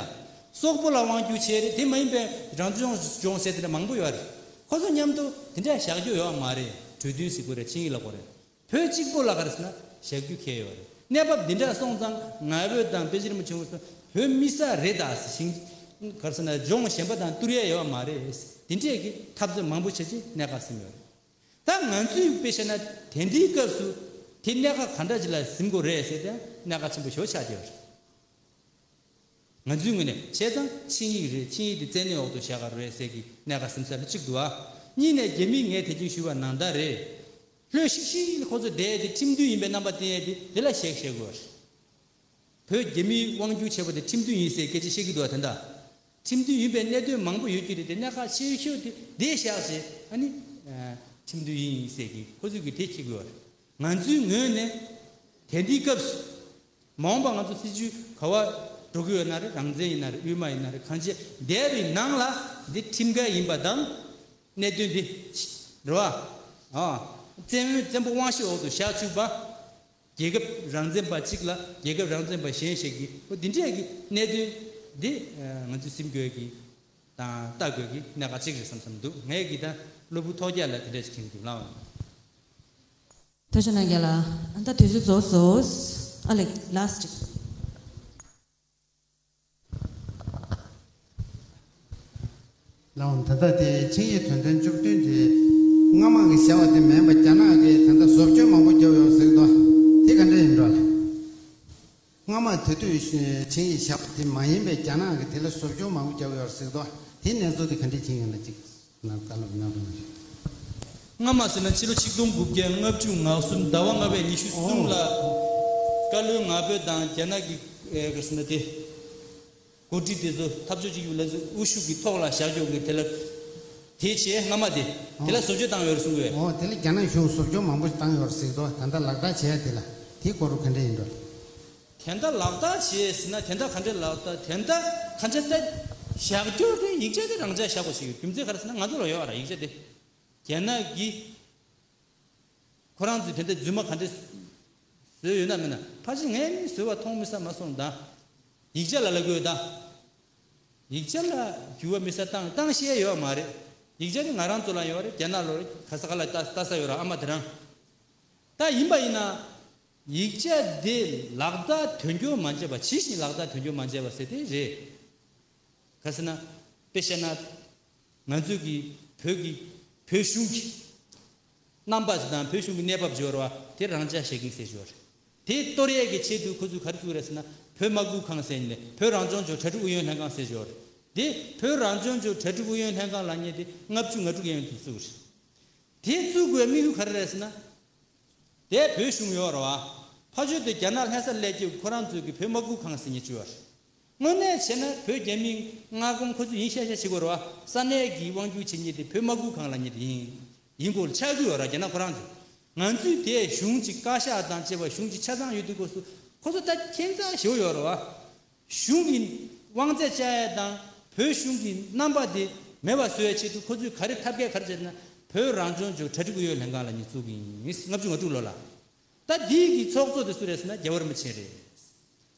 སོག་པོ་ལ་དབང་བསྒྱུར་བྱས་རེད། དེ་མ་ཡིན་པའི་རང་སྐྱོང་ལྗོངས་ཟེར་དེ་འདྲ་མང་པོ་ཡོད་རེད། ཁོ་ཚོ་མཉམ་དུ་དེ་འདྲ་བཞག་རྒྱུ་ཡོད་མ་རེད། གྲོས་མཐུན་ཟེར་དགོས་རེད། ཆིངས་ཡིག་ལབ་དགོས་རེད། བོད་གཅིག་པོ་ལ་ག་རེ་ཟེར་ན་བཞག་རྒྱུ་ཁེལ་ཡོད་རེད། གནས་བབ་འདི་འདྲ་སོང་ཙང་ང་ཕོད་དང་པཎ་ཆེན་རིན་པོ་ཆེ་ཚོ་བོད་མི་ས་རེད་ད་ཟེར་ཞིང་། ག་རེ་ཟེར་ན་ལྗོངས་གཞན་པ་དང་བསྡུར་ཡས་ཡོད་མ་རེད། འདི་འདྲས་ཀྱི་འཐབ་རྩོད་མང་པོ་བྱས་རྗེས་གནད་འགག་ཟིན་ཡོད་རེད། ད་ང་ཚོས་དཔེ་བཤད་ན་དེ་འདྲའི་སྐབས་སུ་དེ་གནད་འགག་ག་འདྲ་ཅིག་ལ་ཟིན་དགོས་རེད་ཟེར་ཏེ་གནད་འགག་ཆེན་པོ་ཞེ་པོ་ཆགས་བསྡད་ཡོད་རེད། ང་ཚོའི་ངོས་ནས་བྱས་ཙང་ཆིངས་ཡིག་རེད། ཆིངས་ཡིག་དེ་བཙན་གནོན་འོག་ཏུ་བཞག་ག་རེད་ཟེར་གི་གནད་འགག་ཟིན་ས་ལ་གཅིག་འདུག་ཨ། གཉིས་ནས་རྒྱ་མིས་ངས་དེ་རིང་ཞུས་པ་ནང་ལྟར་རེད། ལྷོད་ཤིག་ཤིག་ཁོ་ཚོ་བསྡད་དེ་ཁྲིམས་མཐུན་ཡིན་པའི་རྣམ་པ་བསྟན་ཡས་དེ་དེ་ལ་བཤད་བཤད་དགོས་རེད། བོད་རྒྱ་མིའི་དབང་སྒྱུར་བྱས་པ་དེ་ཁྲིམས་མཐུན་ཡིན་ཟེར་སྐད་ཆ་བཤད་ཀྱི་འདུག་བ། དེ་འདྲ་ཁྲིམས་མཐུན་ཡིན་པའི་གནད་དོན་མང་པོ་ཡོད་ཀྱི་རེད་དེ། གནད་འགག་ཆེ་ཤོས་དེ་འདི་བཞག་བྱས་ཨ་ནི་ཁྲིམས་མཐུན་ཡིན་ཟེར་གྱི་ཁོ་ཚོས་ཀྱི་དེ་འཁྱེར་དགོས་པ་རེད། ང་ཚོའི་ངོས་ནས་དེ་འདིའི་སྐབས་སུ་མ་འོངས་པ་ང་ཚོ་སྲིད་ཇུས་ག་བ་འགྲོ་གི་ཡོད་ན་རེད། རང་བཙན་ཡིན་ན་རེད། དབུས་མ་ཡིན་ན་རེད། གང་ཅི་འདས་པའི་ནང་ལ་འདི་ཁྲིམས་འགལ་ཡིན་པ་དང་གནད་དོན་འདི་རེད་བ། ཨ། བཙན་བཙན་པོ་དབང་ཤེད་འོག་ཏུ་བཞག་བཅུག་པ། རྒྱལ་ཁབ་རང་བཙན་པ་གཅིག་ལ་རྒྱལ་ཁབ་རང་བཙན་པ་གཞན་ཞིག་གིས་འོ་འདི་འདྲས་ཀྱི་གནད་དོན་འདི་ང་ཚོས་སེམས་དགོས་ཀྱི་དང་ལྟ་དགོས་ཀྱི་གནད་འགག་གཅིག་རེད་བསམ་བསམ་འདུག་ངས་ཀྱི་ད་སློབ་བུ་ཐོག་རྒྱ་ལ་དེ་འདྲས་ཞིག་དྲན་གྱི་འདུག་ལགས། ཐུགས་རྗེ་གནང་རྒན་ལགས། ད་དུས་ཚོད་རྫོགས་སོང་། ཨ་ལེ་ལཱ་སི་ཊི། ལགས་འོང་། ད་ལྟ་དེ་ཆིངས་ཡིག་དོན་ཚན་བཅུ་བདུན་དེ་སྔ་མ་གི་བཞག་པ་དེ་མིན་པ་རྒྱ་ནག་གིས་ད་ལྟ་བཟོ་བཅོས་མང་པོ་བརྒྱབ་ཡོད་ཟེར་གི་འདུག་དེ་ག་འདྲ་ཡིན་འགྲོ་ལགས། སྔ་མ་དེ་དུས་ཆིངས་ཡིག་བཞག་པ་དེ་མ་ཡིན་པའི་རྒྱ་ནག་གིས་དེ་ལ་བཟོ་བཅོས་མང་པོ་བརྒྱབ་ཡོད་ཟེར་གི་འདུག་དེ་གནས་ཚུལ་དེ་ག་འདྲ་ཅིག་ཡིན་ན་ཅིག་ང་བཀའ་སློབ་གནང་རོགས་གནང་། སྔ་མ་ཟེར་ན་ཕྱི་ལོ་ཆིག་སྟོང་དགུ་བརྒྱ་ལྔ་བཅུ་ང་གསུམ་ཟླ་བ་ལྔ་པའི་ཉི་ཤུ་གསུམ་ལ་བཀའ་བློན་ང་ཕོད་དང་རྒྱ་ནག་གི་ཨེ་ག་ཟེར་ན་དེ། འགོ་ཁྲིད་དེ་ཚོ་འཐབ་ཕྱོགས་གཅིག་གྱུར་ལས་འཛིན་དབུ་བཞུགས་ཀྱི་ཐོག་ལ་བཞག་ཆོག་གི་དེ་ལ། དེ་བྱས་སྔ་མ་དེ། དེ་ལ་བཟོ་བཅོས་བཏང་ཡོད་རེད་གསུང་གི་ཡོད། འོ་དེ་ལ་རྒྱ་ནག་གཞུང་བཟོ་བཅོས་མང་པོ་ཞིག་བཏང་ཡོད་རེད་ཟེར་གི་འདུག་ད་ལྟ་ལག་བསྟར་བྱས་དེ་ལ་དེའི་སྐོར་ག་འདྲ་ཡིན་འགྲོ། དེ་འདྲ་ལག་བསྟར་བྱས་ཟེར་ན་དེ་འདྲ་ག་འདྲ་ལག་བསྟར་དེ་འདྲ་ག་འདྲ་ལྟ། བཞག་རྒྱུ་དེ་ཡིག་ཆ་དེ་རང་འཇགས་བཞག་དགོས་ཞིག་ཡོད། རྒྱུ་མཚན་ག་རེ་ཟེར་ན་ང་ཚོ་ལ་ཡོད་ར་ཡིག་ཆ་དེ། རྒྱ་ནག་གིས་ཁོ་རང་ཚོས་དེ་འདྲ་རྫུན་མ་ག་འདྲ་བཟོས་ཡོད་ན་མིན་ན། ཕལ་ཆེར་ངས་ནི་བཟོས་པ་མཐོང་མི་ས་མ་སོང་ད། ཡིག་ཆ་ལ་ལབ་དགོས་ད། ཡིག་ཆ་ལ་འགྱུར་བ་མི་ས་བཏང་བཏང་ཤེས་ཡོད་མ་རེད། ཡིག་ཆ་དེ་ང་རང་ཚོ་ལ་ཡོད་རེད། རྒྱ་ནག་ལོ་རེད། ག་ས་ག་ལ་ལྟ་ལྟ་ས་ཡོད་ར། ཨ་མ་དེ་རང་། ད་ཡིན་པ་ཡིན་ན། ཡིག་ཆ་དེ་ལག་བསྟར་དོན་འཁྱོལ་མ་བྱས་པ། ཇི་བཞིན་ལག་བསྟར་དོན་འཁྱོལ་མ་བྱས་པ་ཟེར་དེ་རེད། ག་ཟེར་ན། དཔེ་བཤད་ན། ང་ཚོས་ཀྱི་བོད་ཀྱི་བོད་གཞུང་གི་རྣམ་པ་དང་བོད་གཞུང་གི་གནས་བབ་སྦྱོར་བ་དེ་རང་འཇགས་བྱེད་མཁན་ཟེར་སྦྱོར། དེ་གཏོར་ཡས་ཀྱི་ཆེད་དུ་ཁོ་ཚོས་ག་རེ་བཙུགས་རེད་ཟེར་ན། བོད་དམག་ཁུལ་ཁང་ཟེར་ནས་བོད་རང་སྐྱོང་ལྗོངས་གྲ་སྒྲིག་ཨུ་ཡོན་ལྷན་ཁང་ཟེར་སྦྱོར། དེ་བོད་རང་སྐྱོང་ལྗོངས་གྲ་སྒྲིག་ཨུ་ཡོན་ལྷན་ཁང་ལབ་མཁན་དེ་ལྔ་བཅུ་ང་དྲུག་ཡན་དུ་བཙུགས་རེད། དེ་བཙུགས་དགོས་དམིགས་ཡུལ་ག་རེ་རེད་ཟེར་ན། དེ་བོད་གཞུང་ཡོད་རེད་བ། ཕར་ཕྱོགས་དེ་རྒྱ་ནག་ལྷ་ས་སླེབས་རྗེས་ཁོ་རང་ཚོས་ཀྱི་བོད་དམག་ཁུལ་ཁང་ཟེར་མཁན་བཙུགས་ཡོད་རེད། དངོས་གནས་བྱས་ན་བོད་རྒྱ་མིའི་མངའ་ཁོངས་ཁོ་ཚོས་ཡིན་ཤག་ཤག་བྱེད་དགོས་རེད་བ། ས་གནས་ཀྱི་དབང་སྒྱུར་བྱེད་མཁན་དེ་བོད་དམག་ཁུལ་ཁང་ལབ་མཁན་དེ་ཡིན། ཡིན་དགོས་ཆགས་ཀྱི་ཡོད་རེད། རྒྱ་ནག་ཁོ་རང་ཚོས། ང་ཚོས་དེ་གཞུང་གི་བཀའ་ཤག་དང་བཅས་པ་གཞུང་གི་ཆ་ཚང་ཡོད་དུས་སྐབས་སུ་ཁོ་ཚོ་ད་ཁྱད་མཚར་ཞེ་པོ་ཡོད་རེད་བ། གཞུང་གི་དབང་ཚད་བཅའ་ཡས་དང་བོད་གཞུང་གི་རྣམ་པ་དེ་མེད་པ་བཟོ་ཡས་ཆེད་དུ་ཁོ་ཚོས་ག་རེ་ཐབས་མཁས་ག་རེ་བྱས་ན། བོད་རང་སྐྱོང་ལྗོངས་གྲ་སྒྲིག་ཨུ་ཡོན་ལྷན་ཁང་ལབ་མཁན་བཙུགས་ཀྱི་ཡིན། ལྔ་བཅུ་ང་དྲུག་ལོ་ལ། ད་འདི་གི་ཚོགས་གཙོ་དེ་སུ་རེད་ཟེར་ན་རྒྱལ་བ་རིན་པོ་ཆེ་རེད།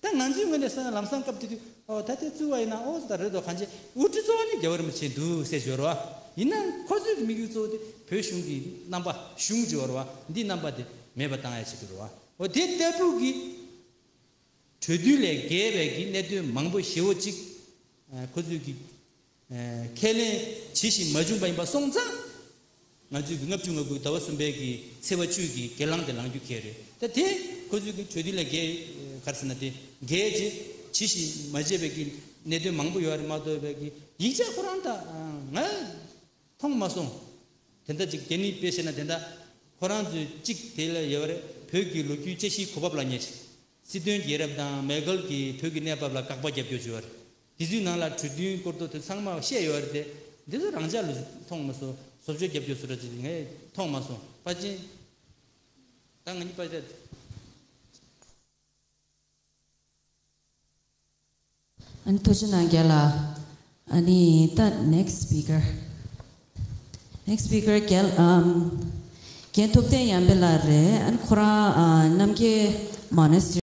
ད་ང་ཚོའི་ངོས་ནས་བསམ་ན་ལམ་སང་སྐབས་དེ་དུས་ཨོ་ད་དེ་བཙུགས་པ་ཡིན་ན་ཨོ་ད་རེད་དོ། གང་ཅི་དབུ་ཁྲིད་གཙོ་བོ་ནི་རྒྱལ་བ་རིན་པོ་ཆེ་འདུག་ཟེར་སྦྱོར་བ། ཡིན་ནའང་ཁོ་ཚོའི་གི་དམིགས་ཡུལ་གཙོ་བོ་དེ་བོད་གཞུང་གི་རྣམ་པ། གཞུང་སྦྱོར་བ་འདི་རྣམ་པ་དེ་མེད་པ་བཏང་ཡ་ཆེད་དུ་རེད་བ། ཨོ་དེ་ལྟ་བུ་གི་གྲོས་མཐུན་ལས་འགལ་བའི་གི་གནད་དོན་མང་པོ་ཞེ་པོ་ཅིག་ཨ་ཁོ་ཚོས་གི་ཨ་ཁས་ལེན་ཇི་བཞིན་མ་བྱུང་པ་ཡིན་པ་སོང་ཙང་། ང་ཚོས་ཀྱི་ལྔ་བཅུ་ང་དགུ་ཟླ་བ་གསུམ་པའི་གི་ཚེས་པ་བཅུ་གི་སྒེར་ལངས་དེ་ལངས་རྒྱུ་གལ་རེད། ད་དེ་ཁོ་ཚོས་ཀྱི་གྲོས་མཐུན་ལ་འགལ་ག་རེ་ཟེར་ན་དེ་འགལ་རྗེས་ཇི་བཞིན་མ་བྱས་པའི་གི་གནད་དོན་མང་པོ་ཡོད་རེད་མ་གཏོགས་པའི་གི་ཡིག་ཆ་ཁོ་རང་ད་ང་མཐོང་མ་སོང་། དེ་འདྲ་ཅིག་རྒྱ་ནི་དཔེ་བཤད་ན་དེ་འདྲ་ཁོ་རང་ཚོས་གཅིག་དེ་ལ་ཡོད་རེད། བོད་ཀྱི་ལོ་རྒྱུས་དཔྱད་གཞིའི་གོ་བབ་ལ་ཉེ་ཞིག་སྲིད་དོན་རྒྱལ་རབས་དང་མེ་ཁལ་གྱིས་བོད་ཀྱི་གནས་བབ་ལ་དགག་པ་བརྒྱབ་སྐྱོར་བྱས་པ་རེད། དེ་ཚོའི་ནང་ལ་གྲོས་མཐུན་སྐོར་ཐོག་དེ་ཚང་མ་བཤད་ཡོད་རེད་དེ། འདི་ཚོ་རང་འཇགས་ལ་མཐོང་མ་སོང་། བཟོ་བཅོས་རྒྱབ་སྐྱོར་བཟོ་འདྲ་ཅིག་ངས་མཐོང་མ་སོང་། པ་ཅིན། ད་ང་གཉིས་པ་རེད། ཨ་ནི་ཐུགས་རྗེ་གནང་རྒན་ལགས། ཨ་ནི་ད་next speaker, next speaker རྒན་ཨམ་རྒན་ཐུབ་བསྟན་ཡར་འཕེལ་ལགས་རེད། ཨ་ནི་ཁོ་རང་ཨ་རྣམ་རྒྱལ་monastery